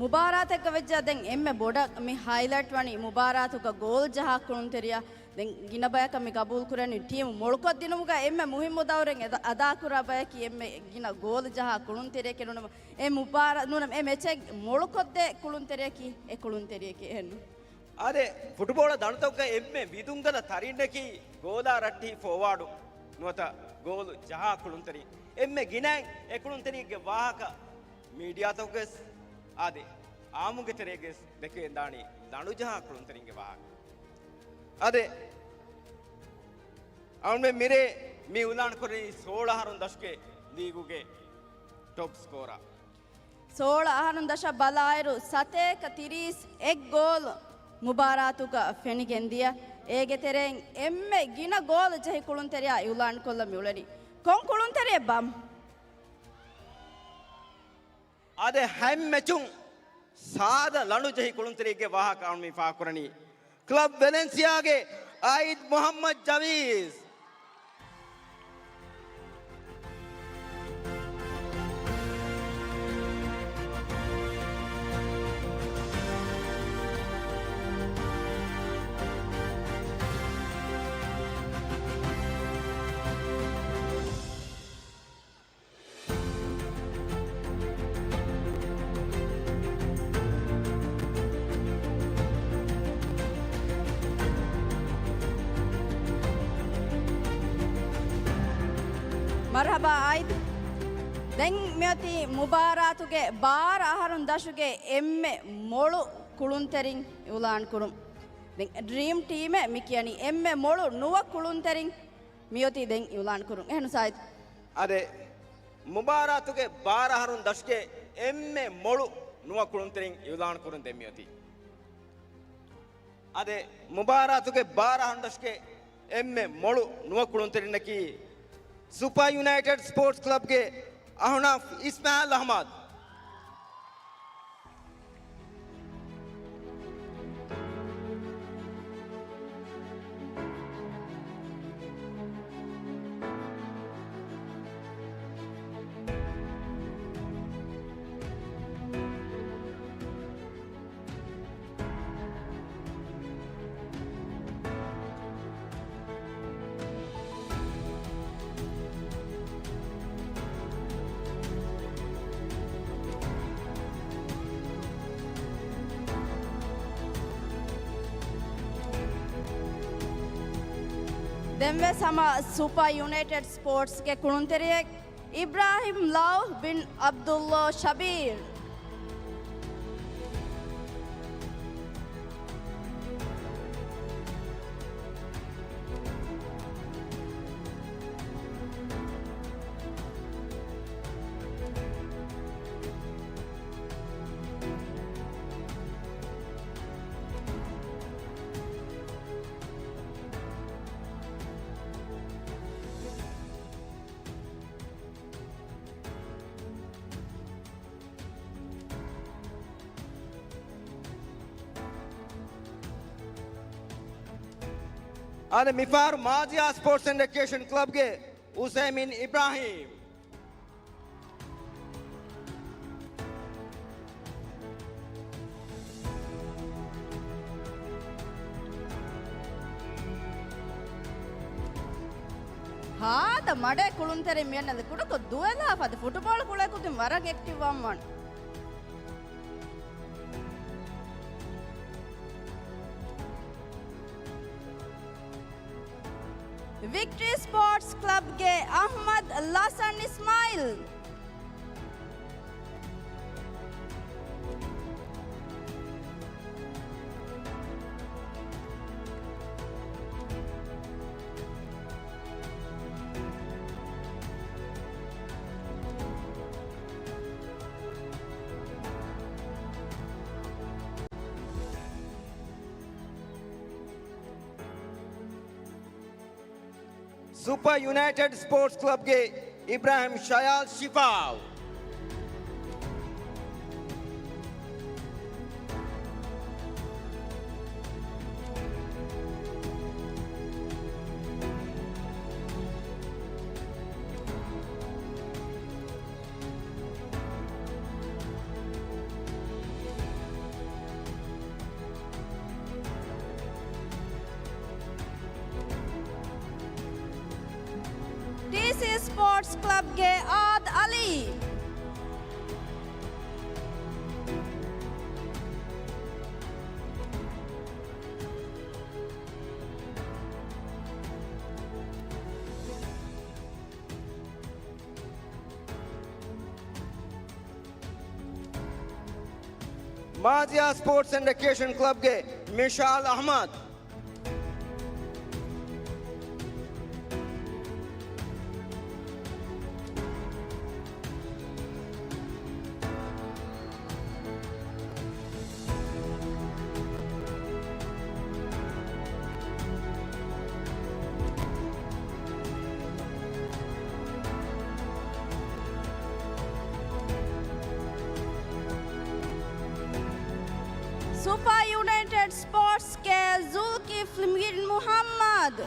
މުބާރާތެއްގަ ވެއްޖެ ދެން އެންމެ ބޮޑަށް މި ހައިލައިޓް ވަނީ މުބާރާތުގަ ގޯލް ޖަހާ ކުޅުންތެރިޔާ. ދެން ގިނަ ބަޔަކަށް މި ގަބޫލު ކުރަނީ ޓީމު މޮޅުކޮށްދިނުމުގަ އެންމެ މުހިއްމު ދައުރެއް އެ-، އަދާކުރާ ބަޔަކީ އެންމެ ގިނަ ގޯލް ޖަހާ ކުޅުންތެރިޔަކީ ނޫން. އެ މުބާރާ-، ނޫން އެ މެޗެއް މޮޅުކޮށްދޭ ކުޅުންތެރިޔަކީ އެ ކުޅުންތެރިޔަކީ އެހެންނު. އާދެ، ފުޓުބޯޅަ ދަނޑުތަކުގަ އެންމެ ވިދުންގަދަ ތަރިންނަކީ ގޯލާ ރައްޓެހި ފޯވާޑު ނުވަތަ ގޯލު ޖަހާ ކުޅުންތެރިން. އެންމެ ގިނައިން އެ ކުޅުންތެރިންގެ ވާހަކަ މީޑިއާތަކުގަސް އާދެ، އާއްމުގެ ތެރޭގަސް ދެކެވެންދާނީ ލަނޑު ޖަހާ ކުޅުންތެރިންގެ ވާހަކަ. އާދެ، އަޅުމެން މިރޭ މި އިއުލާން ކުރަނީ ސޯޅަ އަހަރުން ދަށުގެ ލީގުގެ ޓޮޕް ސްކޯރަރ. ސޯޅަ އަހަރުން ދަށަށް ބަލާއިރު، ސަތޭކަ ތިރީސް އެއް ގޯލް މުބާރާތުގަ ފެނިގެންދިޔަ. އޭގެ ތެރެއިން އެންމެ ގިނަ ގޯލް ޖެހި ކުޅުންތެރިޔާ އިއުލާންކޮށްލަން މިއުޅެނީ. ކޮން ކުޅުންތެރިއެއްބާ؟ އާދެ، ހަތް މެޗުން ސާދަ ލަނޑު ޖެހި ކުޅުންތެރިއެއްގެ ވާހަކަ އަޅުމެން ފާހަގަކުރަނީ. ކްލަބް ވެލެންސިއާގެ އައިދް މުޙައްމަދު ޖަވީސް. މަރުޙަބާ އައިދް. ދެން މިއޮތީ މުބާރާތުގެ ބާރަ އަހަރުން ދަށުގެ އެންމެ މޮޅު ކުޅުންތެރިން އިއުލާން ކުރުން. ދެން ޑްރީމް ޓީމެއް މި ކިޔަނީ އެންމެ މޮޅު ނުވަ ކުޅުންތެރިން މިއޮތީ ދެން އިއުލާން ކުރުން. އެހެން ސާއިދް. އާދެ، މުބާރާތުގެ ބާރަ އަހަރުން ދަށުގެ އެންމެ މޮޅު ނުވަ ކުޅުންތެރިން އިއުލާން ކުރުން ދެން މިއޮތީ. އާދެ، މުބާރާތުގެ ބާރަ އަހަރުން ދަށުގެ އެންމެ މޮޅު ނުވަ ކުޅުންތެރިންނަކީ ސުޕަ ޔުނައިޓެޑް ސްޕޯޓްސް ކްލަބްގެ އަހުނަފް އިސްމާއިލް އަޙްމަދު. ދެންވެސް ހަމަ ސުޕަ ޔުނައިޓެޑް ސްޕޯޓްސްގެ ކުޅުންތެރިއެއް އިބްރާހިމް ލައުހް ބިން ޢަބްދުﷲ ޝަބީރް. އާދެ، މިފަހަރު މާޒިޔާ ސްޕޯޓްސް އެންޑް ރެކްރިއޭޝަން ކްލަބްގެ އުސައިމިން އިބްރާހިމް. ހާދަ މަޑެއް ކުޅުންތެރިން މިއަންނަނީ ކުޑަކޮށް ދުވެލާފަ އަދި ފުޓުބޯޅަ ކުޅޭ ކުދިން ވަރަށް އެކްޓިވް ވަންވަން. ވިކްޓްރީ ސްޕޯޓްސް ކްލަބްގެ އަޙްމަދު ލަސަން އިސްމާއިލް. ސުޕަ ޔުނައިޓެޑް ސްޕޯޓްސް ކްލަބްގެ އިބްރާހިމް ޝަޔާލް ޝިފާއު. ޓީސީ ސްޕޯޓްސް ކްލަބްގެ އާދް އަލީ. މާޒިޔާ ސްޕޯޓްސް އެންޑް ރެކްރިއޭޝަން ކްލަބްގެ މިޝާލް އަޙްމަދު. ސުޕަ ޔުނައިޓެޑް ސްޕޯޓްސްގެ ޒުލްކިފްލް ބިން މުޙައްމަދު.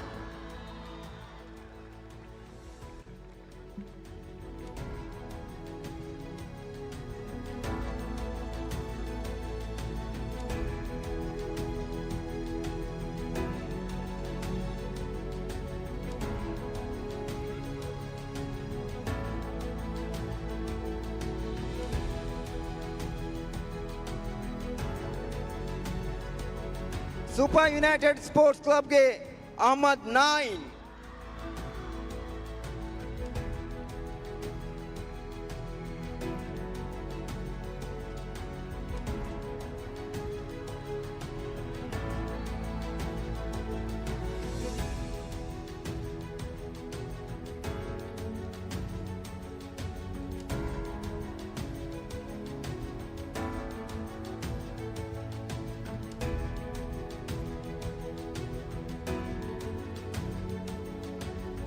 ސުޕަ ޔުނައިޓެޑް ސްޕޯޓްސް ކްލަބްގެ އަޙްމަދު ނާއިން.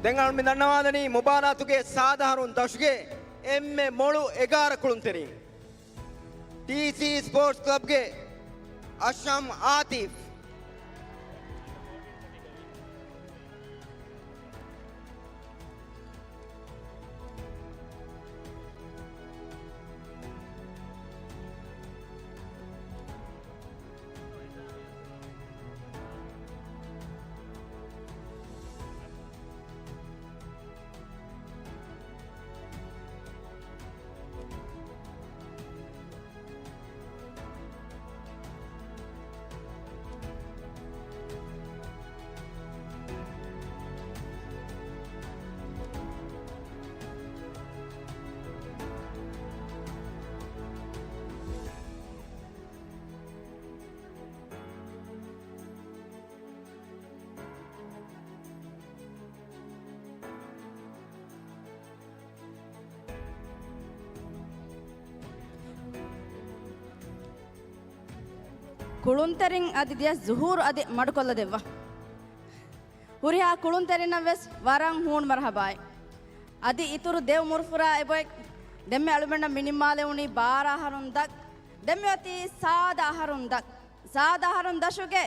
ދެން އަޅު މި ދަންނަވާލަނީ މުބާރާތުގެ ސާދަ އަހަރުން ދަށުގެ އެންމެ މޮޅު އެގާރަ ކުޅުންތެރިން. ޓީސީ ސްޕޯޓްސް ކްލަބްގެ އަޝްހަމް އާތިފް. ކުޅުންތެރިން އަދި ދިޔަ ޒުހޫރު އަދި މަޑުކޮށްލަ ދެއްވާ. ހުރިހާ ކުޅުންތެރިންނަށް ވެސް ވަރަށް ހޫނު މަރުހަބާއެއް. އަދި އިތުރު ދެވު މުރުފުރާ އެބޮތް ދެންމެ އަޅުމެންނަށް މިނިންމާލެވުނީ ބާރަ އަހަރުން ދަށް. ދެންމެ އޮތީ ސާދަ އަހަރުން ދަށް. ސާދަ އަހަރުން ދަށުގެ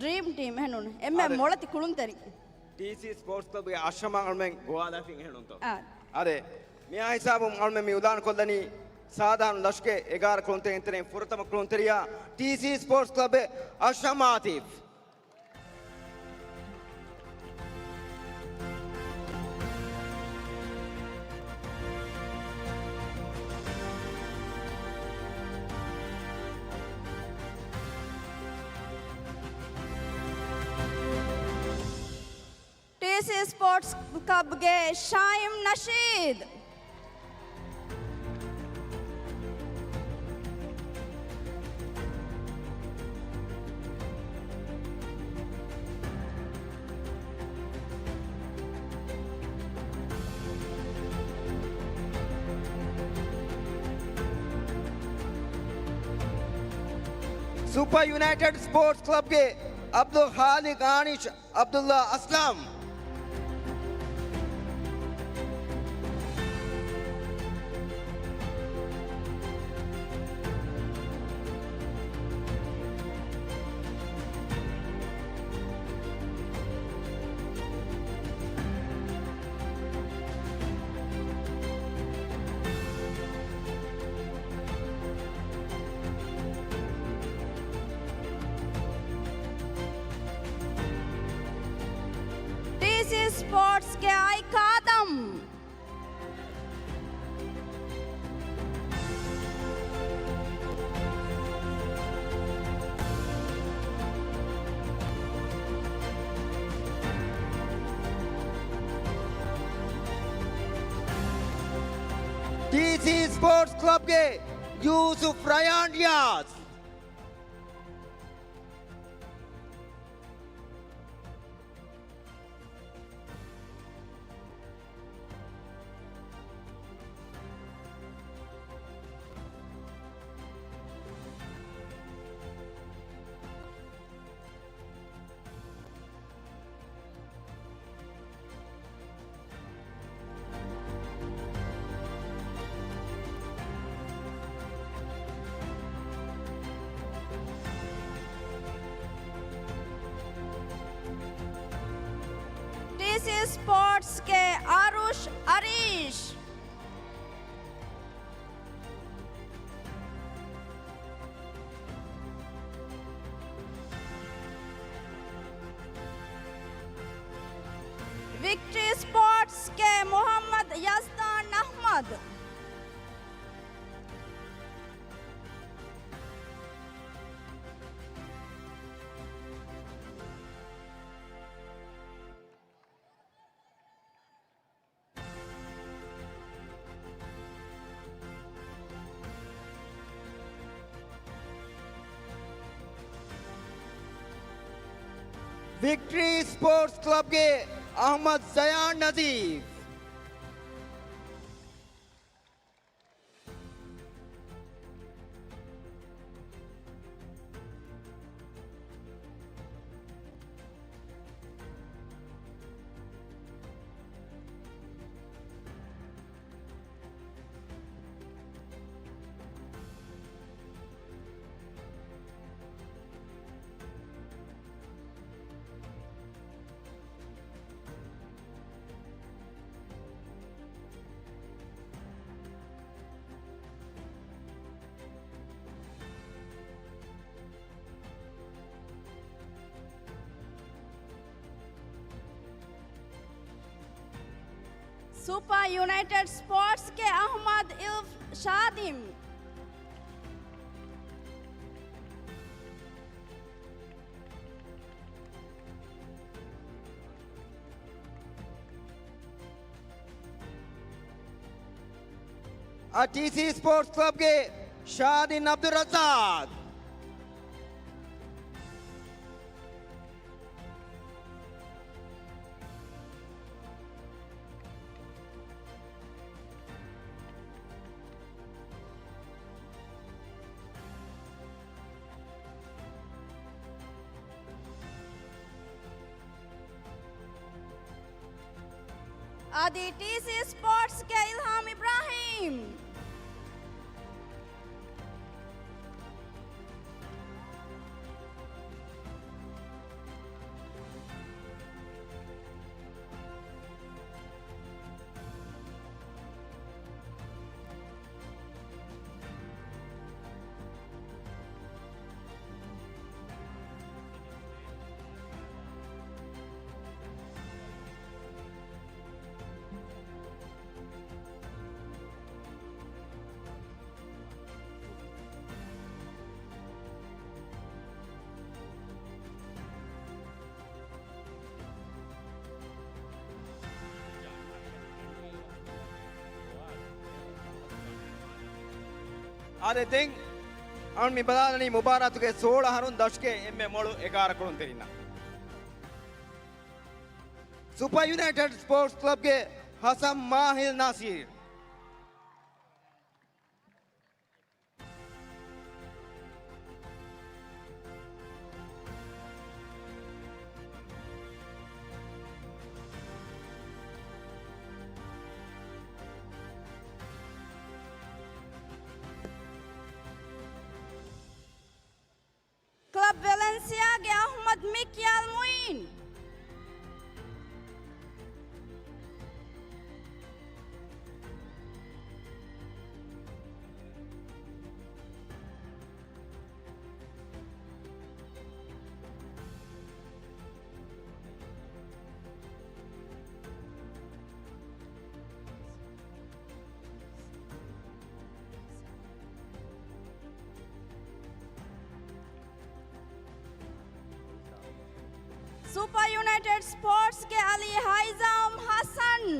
ޑްރީމް ޓީމް އެހެންނޫން. އެންމެ އާދެ. މޮޅަތި ކުޅުންތެރިން. ޓީސީ ސްޕޯޓްސް ކްލަބްގެ އަށް ހަމަ އަޅުމެން ގޮވާލާފިން އެހެނުންތޯ؟ އާ. އާދެ. މިއާ ހިސާބުން އަޅުމެން މި އިޢުލާން ކޮށްލަނީ ސާދަ އަހަރުން ދަށުގެ އެގާރަ ކުޅުންތެރިން އިތުރުން ފުރަތަމަ ކުޅުންތެރިޔާ ޓީސީ ސްޕޯޓްސް ކްލަބްގެ އަށް ހަމަ އާތިފް. ޓީސީ ސްޕޯޓްސް ކްލަބްގެ ޝާއިމް ނަޝީދު. ސުޕަ ޔުނައިޓެޑް ސްޕޯޓްސް ކްލަބްގެ އަބްދުލް ޚާލިޤް އާނިޝް ޢަބްދުﷲ އަސްލަމް. ޓީސީ ސްޕޯޓްސްގެ އައިކާ އާދަމް. ޓީސީ ސްޕޯޓްސް ކްލަބްގެ ޔޫސުފް ރަޔާން ރިޔާޒް. ޓީސީ ސްޕޯޓްސްގެ އަރުޝް އަރީޝް. ވިކްޓްރީ ސްޕޯޓްސްގެ މުޙައްމަދު ޔަޒްދާން އަޙްމަދު. ވިކްޓްރީ ސްޕޯޓްސް ކްލަބްގެ އަޙްމަދު ޒަޔާން ނަޒީފް. ސުޕަ ޔުނައިޓެޑް ސްޕޯޓްސްގެ އަޙްމަދު އިލްފް ޝާދިމް. އަ، ޓީސީ ސްޕޯޓްސް ކްލަބްގެ ޝާދިން ޢަބްދުއްރައްޒާޤް. އަދި ޓީސީ ސްޕޯޓްސްގެ އިލްހާމް އިބްރާހީމް. އާދެ، ދެން އަޅުން މި ބަލާލަނީ މުބާރާތުގެ ސޯޅަ އަހަރުން ދަށުގެ އެންމެ މޮޅު އެގާރަ ކުޅުންތެރިންނަށް. ސުޕަ ޔުނައިޓެޑް ސްޕޯޓްސް ކްލަބްގެ ހަސަން މާހިލް ނާސިރް. ކްލަބް ވެލެންސިއާގެ އަޙްމަދު މިކްޔާލް މުއިން. ސުޕަ ޔުނައިޓެޑް ސްޕޯޓްސްގެ އަލީ ހައިޒާމް ހަސަން.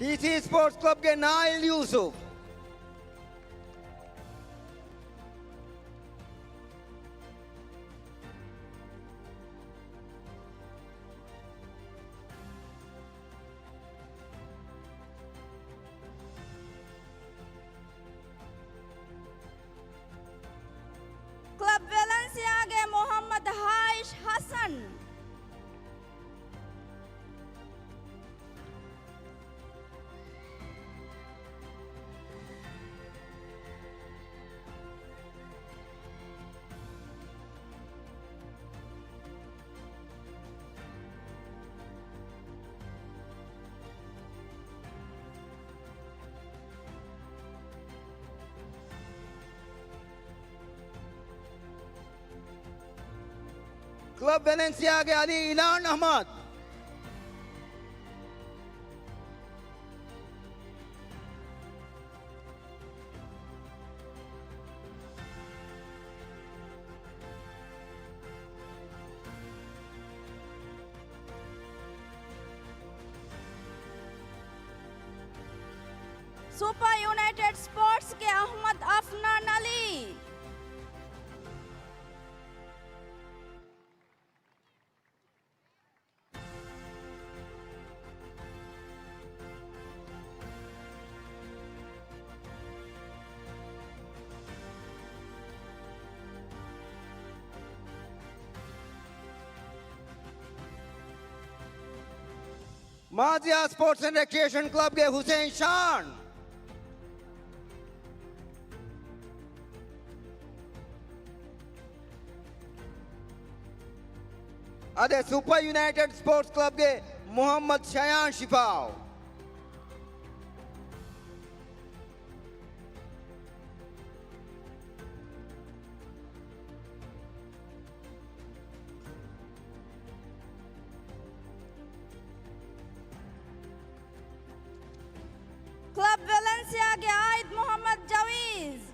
ޓީސީ ސްޕޯޓްސް ކްލަބްގެ ނާއިލް ޔޫސުފް. ކްލަބް ވެލެންސިއާގެ މުޙައްމަދު ހާއިޝް ޙަސަން. ކްލަބް ވެލެންސިއާގެ އަލީ އިލާން އަޙްމަދު. ސުޕަ ޔުނައިޓެޑް ސްޕޯޓްސްގެ އަޙްމަދު އަފްނާން އަލީ. މާޒިޔާ ސްޕޯޓްސް އެންޑް ރެކްރިއޭޝަން ކްލަބްގެ ހުސެއިން ޝާން. އަދި ސުޕަ ޔުނައިޓެޑް ސްޕޯޓްސް ކްލަބްގެ މުޙައްމަދު ޝަޔާން ޝިފާއު. ކްލަބް ވެލެންސިއާގެ އާއިދް މުޙައްމަދު ޖަވީޒް.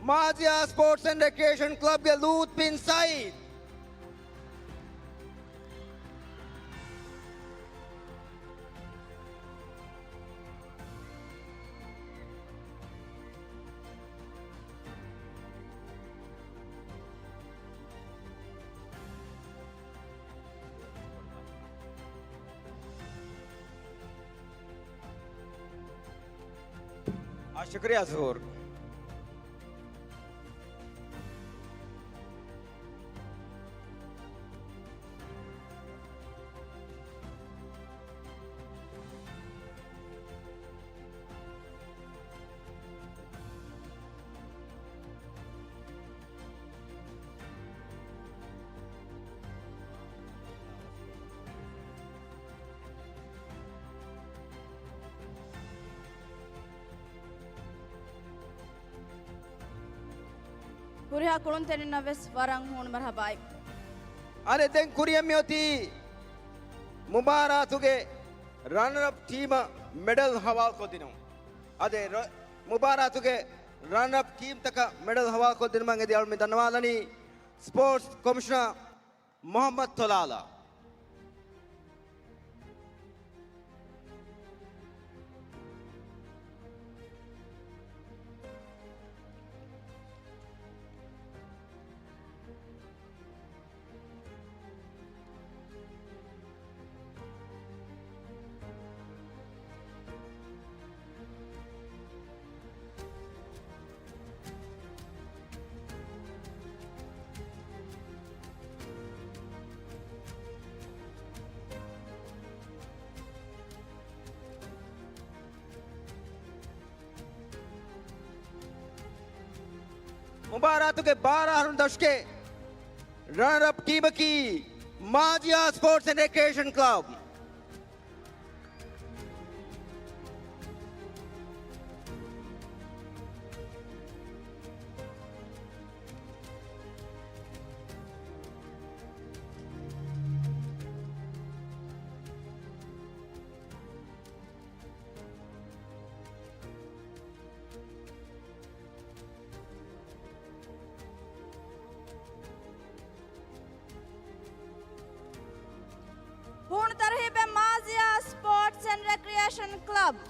މާޒިޔާ ސްޕޯޓްސް އެންޑް ރެކްރިއޭޝަން ކްލަބްގެ ލޫތް ބިން ސައީދު. އާ، ޝުކުރިއްޔާ ޒުހޫރު. ހުރިހާ ކުޅުންތެރިންނަށް ވެސް ވަރަށް ހޫނު މަރުޙަބާއެއް. އަދި ދެން ކުރިއަށް މިއޮތީ މުބާރާތުގެ ރަނަރަޕް ޓީމަށް މެޑަލް ހަވާލުކޮށްދިނުން. އަދި ރަ-، މުބާރާތުގެ ރަނަރަޕް ޓީމްތަކަށް މެޑަލް ހަވާލުކޮށްދިނުމަށް އެދި އަޅުމެން ދަންނަވާލަނީ ސްޕޯޓްސް ކޮމިޝަނަރ މުޙައްމަދު ތޮލާލާ. މުބާރާތުގެ ބާރަ އަހަރުން ދަށުގެ ރަނަރަޕް ޓީމަކީ މާޒިޔާ ސްޕޯޓްސް އެންޑް ރެކްރިއޭޝަން ކްލަބް. ހޫނު ތަރުހީބެއް މާޒިޔާ ސްޕޯޓްސް އެންޑް ރެކްރިއޭޝަން ކްލަބް.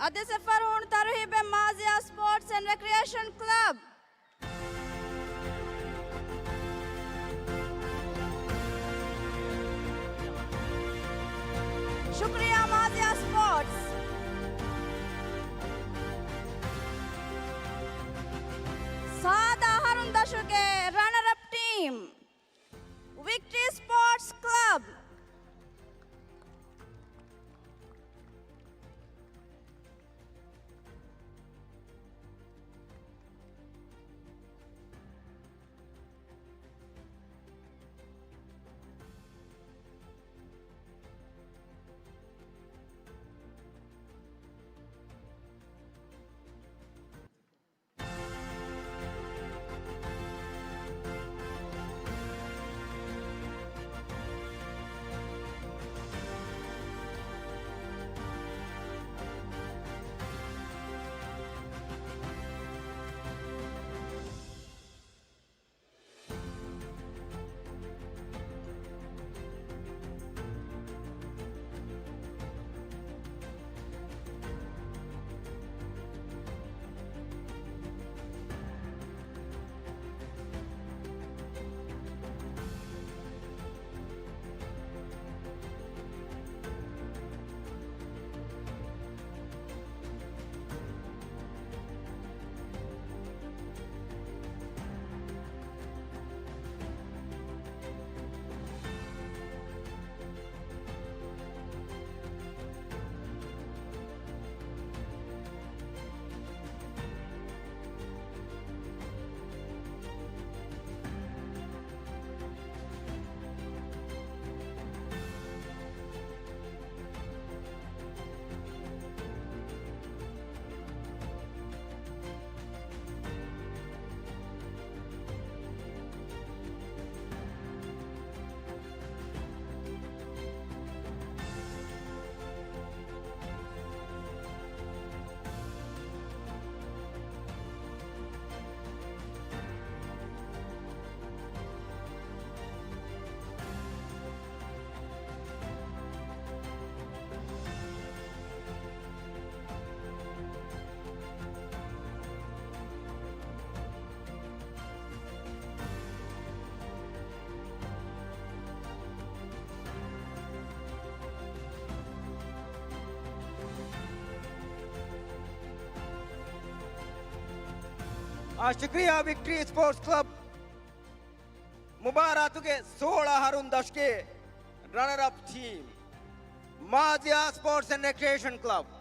އަދި ސެފަރު ހޫނު ތަރުހީބެއް މާޒިޔާ ސްޕޯޓްސް އެންޑް ރެކްރިއޭޝަން ކްލަބް. ޝުކުރިއްޔާ މާޒިޔާ ސްޕޯޓްސް. ޓީމް، ވިކްޓްރީ ސްޕޯޓްސް ކްލަބް. އާ، ޝުކްރިޔާ ވިކްޓްރީ ސްޕޯޓްސް ކްލަބް. މުބާރާތުގެ ސޯޅަ އަހަރުން ދަށުގެ ރަނަރަޕް ޓީމް، މާޒިޔާ ސްޕޯޓްސް އެންޑް ރެކްރިއޭޝަން ކްލަބް.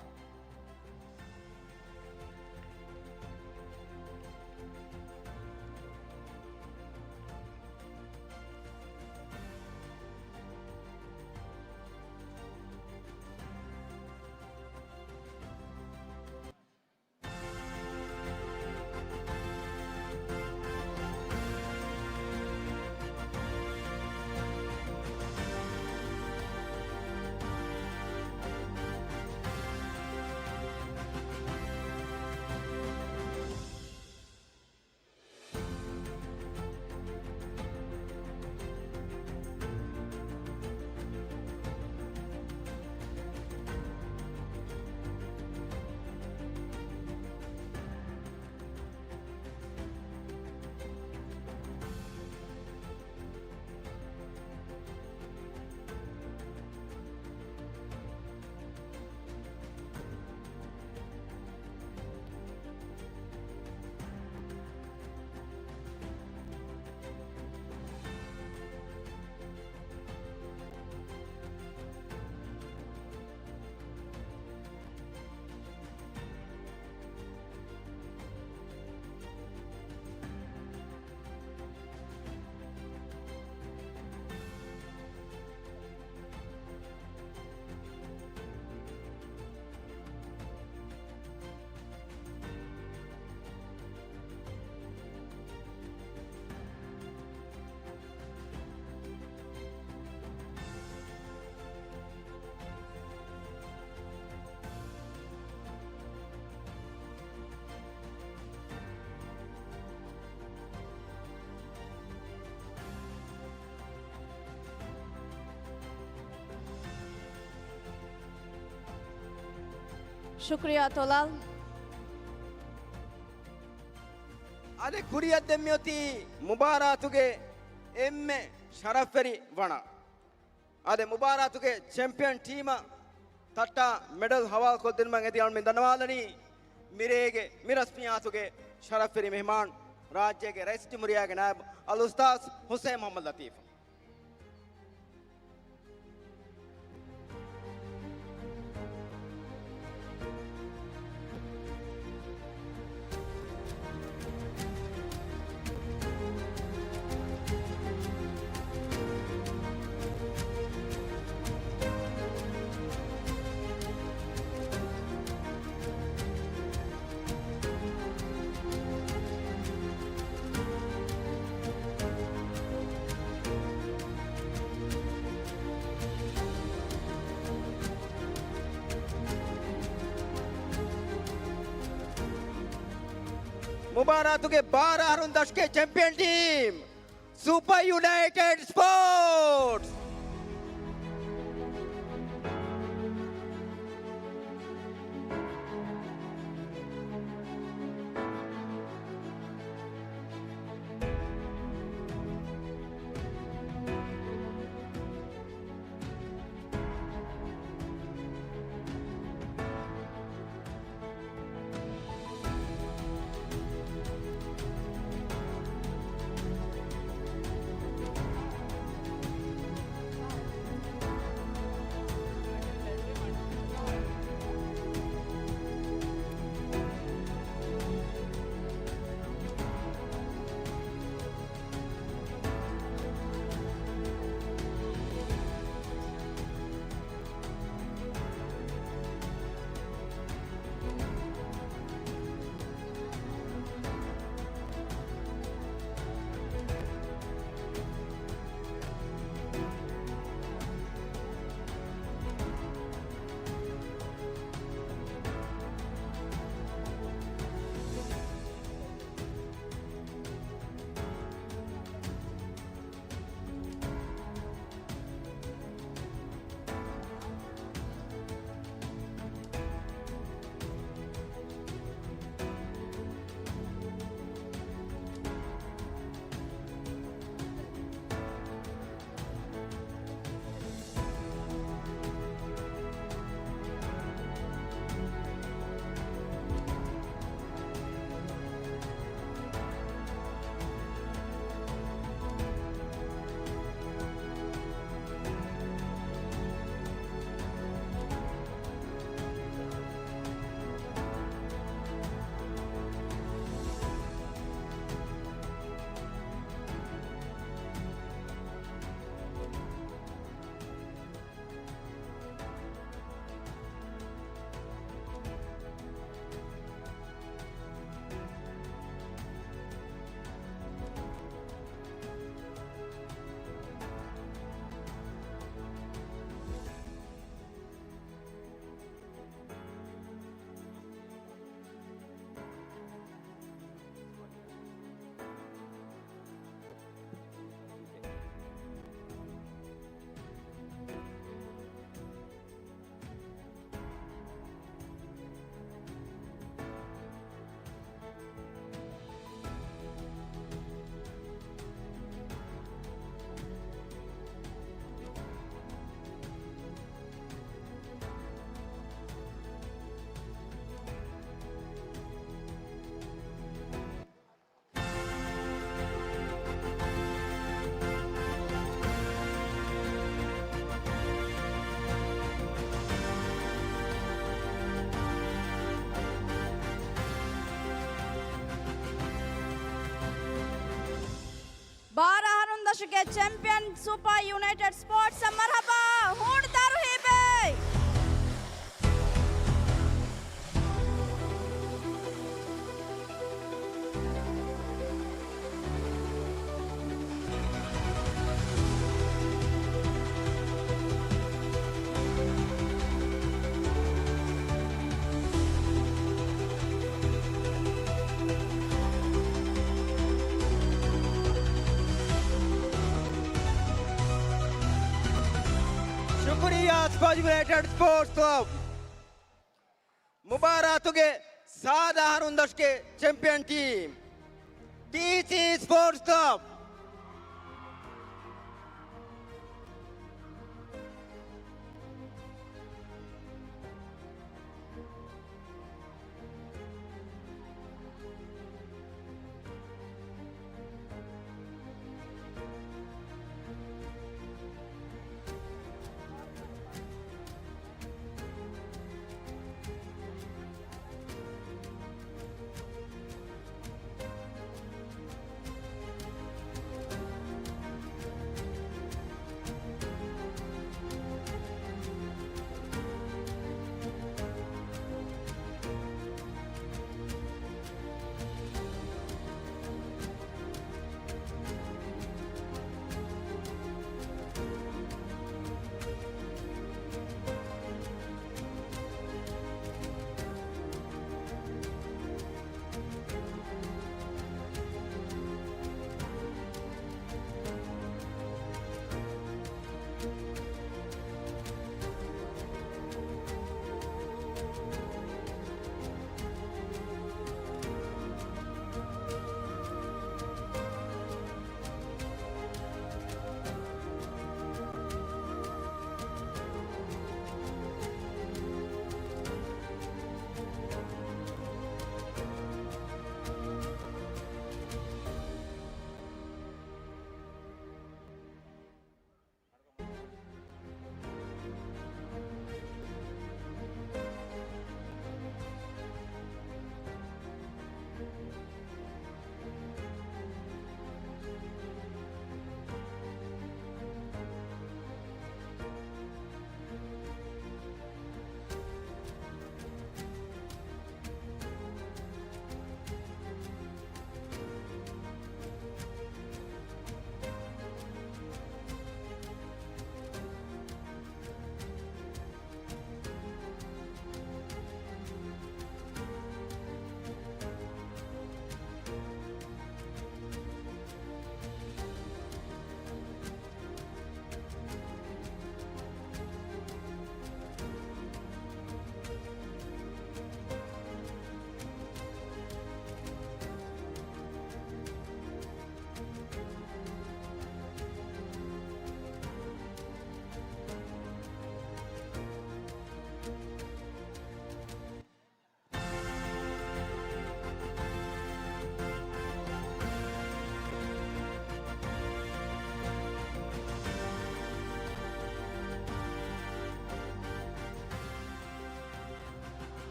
ޝުކްރިޔާ ތޮލާލް. އާދެ، ކުރިއަށް ދެން މިއޮތީ މުބާރާތުގެ އެންމެ ޝަރަފްވެރި ވަނަ. އާދެ، މުބާރާތުގެ ޗެމްޕިއަން ޓީމަށް ތައްޓާ މެޑަލް ހަވާލުކޮށްދިނުމަށް އެދިޔަޅުމެން ދަންނަވާލަނީ މިރޭގެ މި ރަސްމިއްޔާތުގެ ޝަރަފްވެރި މެހެމާން، ރާއްޖޭގެ ރައީސް ޖުމްހޫރިއްޔާގެ ނާއިބު އަލްއުސްތާޛް ޙުސައިން މުޙައްމަދު ލަތީފް. މުބާރާތުގެ ބާރަ އަހަރުން ދަށުގެ ޗެމްޕިއަން ޓީމް، ސުޕަ ޔުނައިޓެޑް ސްޕޯޓްސް. ބާރަ އަހަރުން ދަށުގެ ޗެމްޕިއަން ސުޕަ ޔުނައިޓެޑް ސްޕޯޓްސްއަށް މަރުޙަބާ ހޫނު ތަރުހީބެއް. ޝުކުރިއްޔާ ސްޕޯޓްސް ޔުނައިޓެޑް ސްޕޯޓްސް ކްލަބް. މުބާރާތުގެ ސާދަ އަހަރުން ދަށުގެ ޗެމްޕިއަން ޓީމް، ޓީސީ ސްޕޯޓްސް ކްލަބް.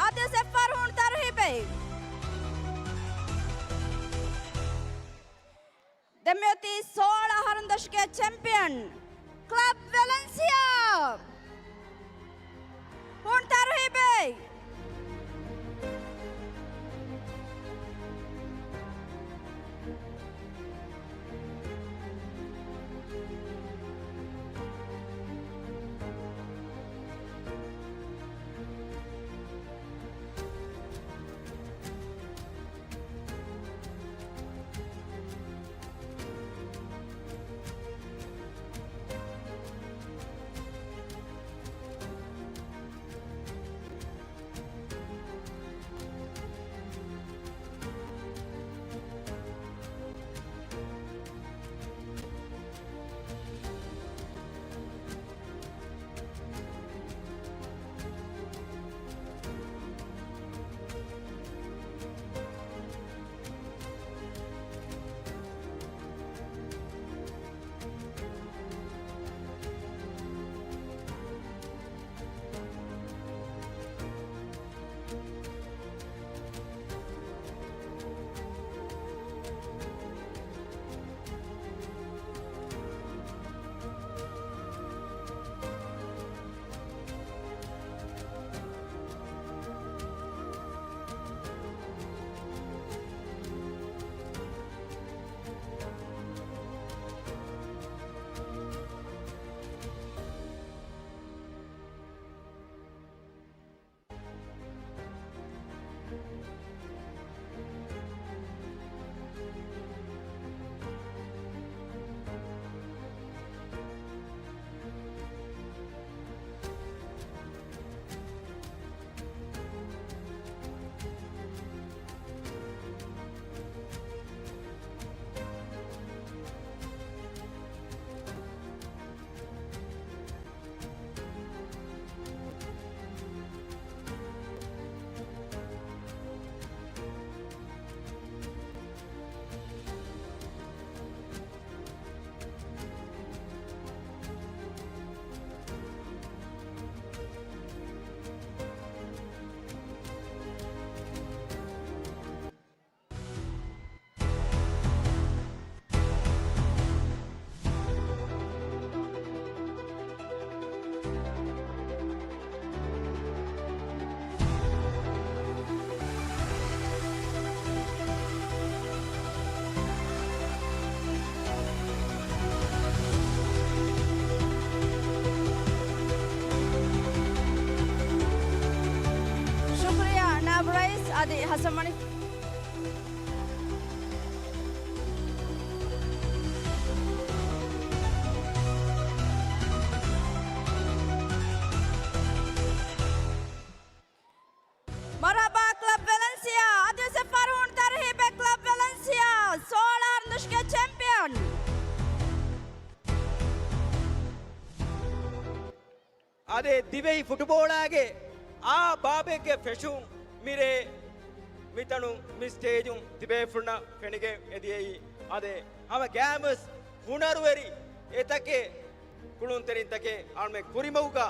އަދިވެސް އެއްފަހަރު ހޫނު ތަރުހީބެއް. ދެން މިއޮތީ ސޯޅަ އަހަރުން ދަށުގެ ޗެމްޕިއަން ކްލަބް ވެލެންސިއާ. ހޫނު ތަރުހީބެއް. ޝުކުރިއްޔާ ނާއިބު ރައީސް އަދި ހަސަން މަނިކު. މަރުޙަބާ ކްލަބް ވެލެންސިއާ، އަދިވެސް އެއްފަހަރު ހޫނު ތަރުހީބެއް ކްލަބް ވެލެންސިއާ، ސޯޅަ އަހަރުން ދަށުގެ ޗެމްޕިއަން. އާދެ، ދިވެހި ފުޓުބޯޅާގެ އާ ބާބެއްގެ ފެށުން މިރޭ މިތަނުން މި ސްޓޭޖުން ތިބޭފުޅުންނަށް ފެނިގެން އެދިޔައީ. އާދެ، ހަމަ ގާމުސް ހުނަރުވެރި އެތަކެއް ކުޅުންތެރިންތަކެއް އަޅުމެން ކުރިމަގުގަ،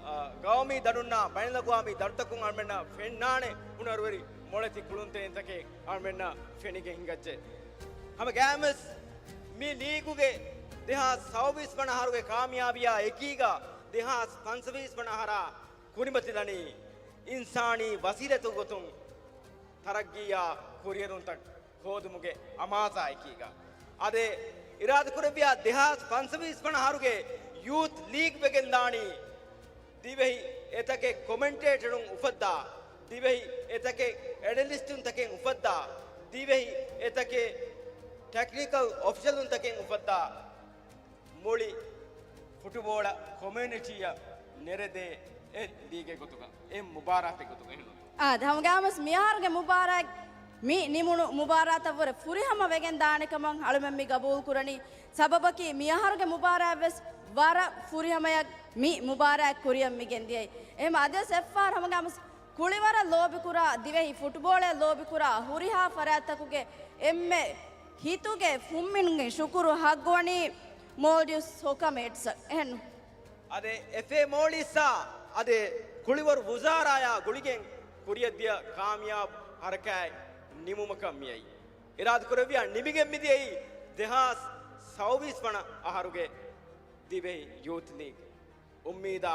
އާ، ގައުމީ ދަނޑުންނާ ބައިނަލްއަގުވާމީ ދަނޑުތަކުން އަޅުމެންނަށް ފެންނާނެ ހުނަރުވެރި މޮޅެތި ކުޅުންތެރިންތަކެއް އަޅުމެންނަށް ފެނިގެން ހިނގައްޖެ. ހަމަ ގާމުސް މި ލީގުގެ ދެހާސް ސައުވީސް ވަނަ އަހަރުގެ ކާމިޔާބީއާ އެކީގަ ދެހާސް ފަންސަވީސް ވަނަ އަހަރާ ކުރިމަތިލަނީ އިންސާނީ ވަސީލަތުގެ ގޮތުން ތަރައްގީއާ ކުރިއެރުންތައް ހޯދުމުގެ އަމާޒާއެކީގަ. އާދެ، އިރާދަކުރެއްވިޔާ ދެހާސް ފަންސަވީސް ވަނަ އަހަރުގެ ޔޫތް ލީގް ވެގެންދާނީ ދިވެހި އެތަކެއް ކޮމެންޓޭޓަރުން އުފައްދާ، ދިވެހި އެތަކެއް އެނަލިސްޓުންތަކެއް އުފައްދާ، ދިވެހި އެތަކެއް ޓެކްނިކަލް އޮފިޝަލުންތަކެއް އުފައްދާ، މުޅި ފުޓުބޯޅަ ކޮމިއުނިޓީއަށް ނެރެދޭ އެއް ލީގެއް ގޮތުގަ، އެއް މުބާރާތެއް ގޮތުގަ އެހެންނު. އާދެ، ހަމަ ގާމުސް މިއަހަރުގެ މުބާރާތް މި ނިމުނު މުބާރާތަށްވުރެ ފުރިހަމަ ވެގެން ދާނެ ކަމަށް އަޅުމެން މި ގަބޫލު ކުރަނީ. ސަބަބަކީ މިއަހަރުގެ މުބާރާތްވެސް ވަރަށް ފުރިހަމަޔަށް މި މުބާރާތް ކުރިއަށް މި ގެންދިޔައީ. އެހެން އަދިވެސް އެއްފަހަރު ހަމަ ގާމުސް ކުޅިވަރަށް ލޯބިކުރާ، ދިވެހި ފުޓުބޯޅައަށް ލޯބިކުރާ ހުރިހާ ފަރާތްތަކުގެ އެންމެ ހިތުގެ ފުންމިންގެ ޝުކުރު ހައްގުވަނީ މޯލްޑިވްސް ހޮކަމޭޓްސަށް. އެހެން. އާދެ، އެފްއޭ މޯލްޑިވްސްއާ އާދެ، ކުޅިވަރު ވުޒާރާޔާ ގުޅިގެން ކުރިއަށް ދިޔަ ކާމިޔާބު ހަރަކާތް ނިމުމަކަށް މިއައީ. އިރާދަކުރެއްވިޔާ ނިމިގެން މިދިޔައީ ދެހާސް ސައުވީސް ވަނަ އަހަރުގެ ދިވެހި ޔޫތު ލީގް. އުއްމީދާ،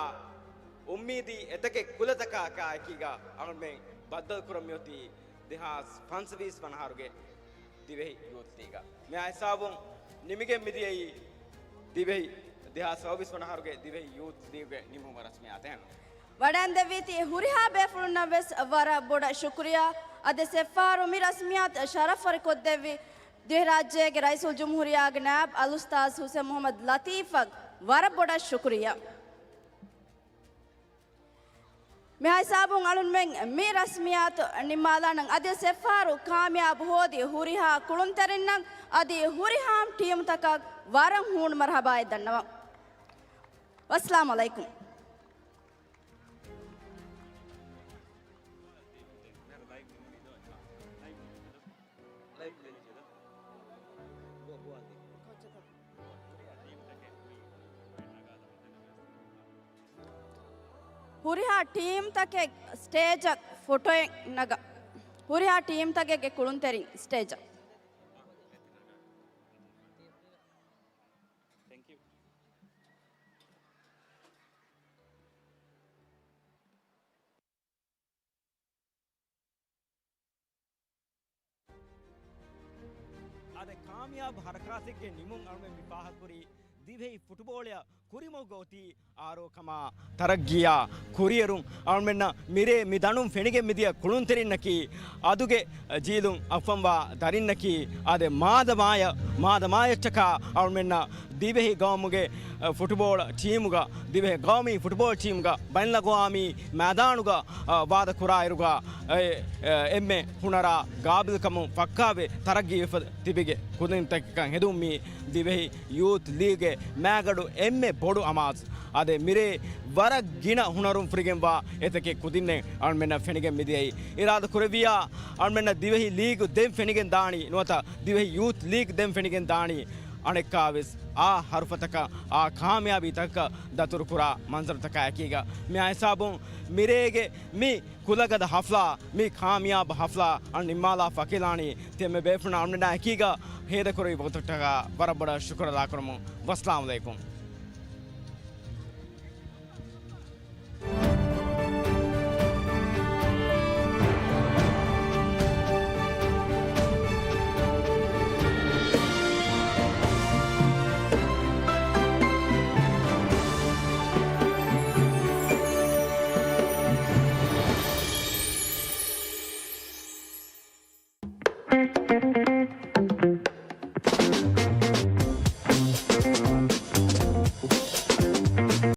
އުއްމީދީ އެތަކެއް ކުލަތަކާ އެކީގަ އަޅުމެން ބައްދަލުކުރަން މިއޮތީ ދެހާސް ފަންސަވީސް ވަނަ އަހަރުގެ ދިވެހި ޔޫތު ލީގަށް. މިއާ ހިސާބުން ނިމިގެން މިދިޔައީ ދިވެހި، ދެހާސް ސައުވީސް ވަނަ އަހަރުގެ ދިވެހި ޔޫތު ލީގުގެ ނިމުމަށް ރަސްމިއްޔާތެއް. ވަޑައިންދެއްވީތީ ހުރިހާ ބޭފުޅުންނަށް ވެސް ވަރަށް ބޮޑަށް ޝުކުރިޔާ. އަދި އެއްފަހަރު މި ރަސްމިއްޔާތު ޝަރަފްވަރިކޮށްދެއްވި ދިވެހިރާއްޖޭގެ ރައީސުލްޖުމްހޫރިއްޔާގެ ނާއިބް އަލްއުސްތާޛް ހުސެން މުޙައްމަދު ލަތީފަށް ވަރަށް ބޮޑަށް ޝުކުރިޔާ. މިހާ ހިސާބުން އަޅުންމެން މި ރަސްމިއްޔާތު ނިންމާލާނަން. އަދިވެސް އެއްފަހަރު ކާމިޔާބު ހޯދި ހުރިހާ ކުޅުންތެރިންނަށް އަދި ހުރިހާ ޓީމުތަކަށް ވަރަށް ހޫނު މަރުޙަބާއެއް ދަންނަވަން. ވައްސަލާމު ޢަލައިކުމް. ހުރިހާ ޓީމްތަކެއް ސްޓޭޖަށް ފޮޓޯއެއް ނަގަ. ހުރިހާ ޓީމްތަކެއްގެ ކުޅުންތެރިން ސްޓޭޖަށް. އާދެ، ކާމިޔާބު ހަރަކާތެއްގެ ނިމުން އަޅުމެން މި ފާހަގަކުރީ ދިވެހި ފުޓުބޯޅަޔަށް ކުރިމަގުގަ އޮތީ އާރޯކަމާ ތަރައްގީއާ ކުރިއެރުން. އަޅުމެންނަށް މިރޭ މި ދަނޑުން ފެނިގެން މިދިޔަ ކުޅުންތެރިންނަކީ އަދުގެ ޖީލުން އައްފަންވާ ދަރިންނަކީ އާދެ، މާދަމާޔަށް، މާދަމާޔަށްޓަކާ އަޅުމެންނަށް ދިވެހި ގައުމުގެ، އަ، ފުޓުބޯޅަ ޓީމުގަ، ދިވެހި ގައުމީ ފުޓުބޯޅަ ޓީމުގަ ބައިންލަގްވާމީ މައިދާނުގަ، އަ، ވާދަކުރާއިރުގަ، އެ، އެ، އެންމެ ހުނަރާ ގާބިލްކަމުން ފައްކާވެ ތަރައްގީވެފަ ތިބިގެ ކުދިންތަކަކަށް ހެދުން މީ ދިވެހި ޔޫތު ލީގެއް މާގަޑު އެންމެ ބޮޑު އަމާޒު. އާދެ، މިރޭ ވަރަށް ގިނަ ހުނަރުން ފުރިގެންވާ އެތަކެއް ކުދިންނެއް އަޅުމެންނަށް ފެނިގެން މިދިޔައީ. އިރާދަ ކުރެއްވިއްޔާ އަޅުމެންނަށް ދިވެހި ލީގު ދެން ފެނިގެން ދާނީ ނުވަތަ ދިވެހި ޔޫތު ލީގް ދެން ފެނިގެން ދާނީ އަނެއްކާވެސް އާ ހަރުފަތަކަށް، އާ ކާމިޔާބީތަކަކަށް ދަތުރުކުރާ މަންޒަރުތަކާ އެކީގަ. މިއާ ހިސާބުން މިރޭގެ މި ކުލަގަދަ ހަފްލާ، މި ކާމިޔާބު ހަފްލާ އަން ނިންމާލާ ފަކިލާނީ ތިޔަމެ ބޭފުޅުންނާ އަޅުމެންނާ އެކީގަ ހޭދަކުރެވި ވަގުތަކަށްޓަކާ ވަރަށް ބޮޑަށް ޝުކުރު އަދާކުރަމުން. ވައްސަލާމު ޢަލައިކުމް.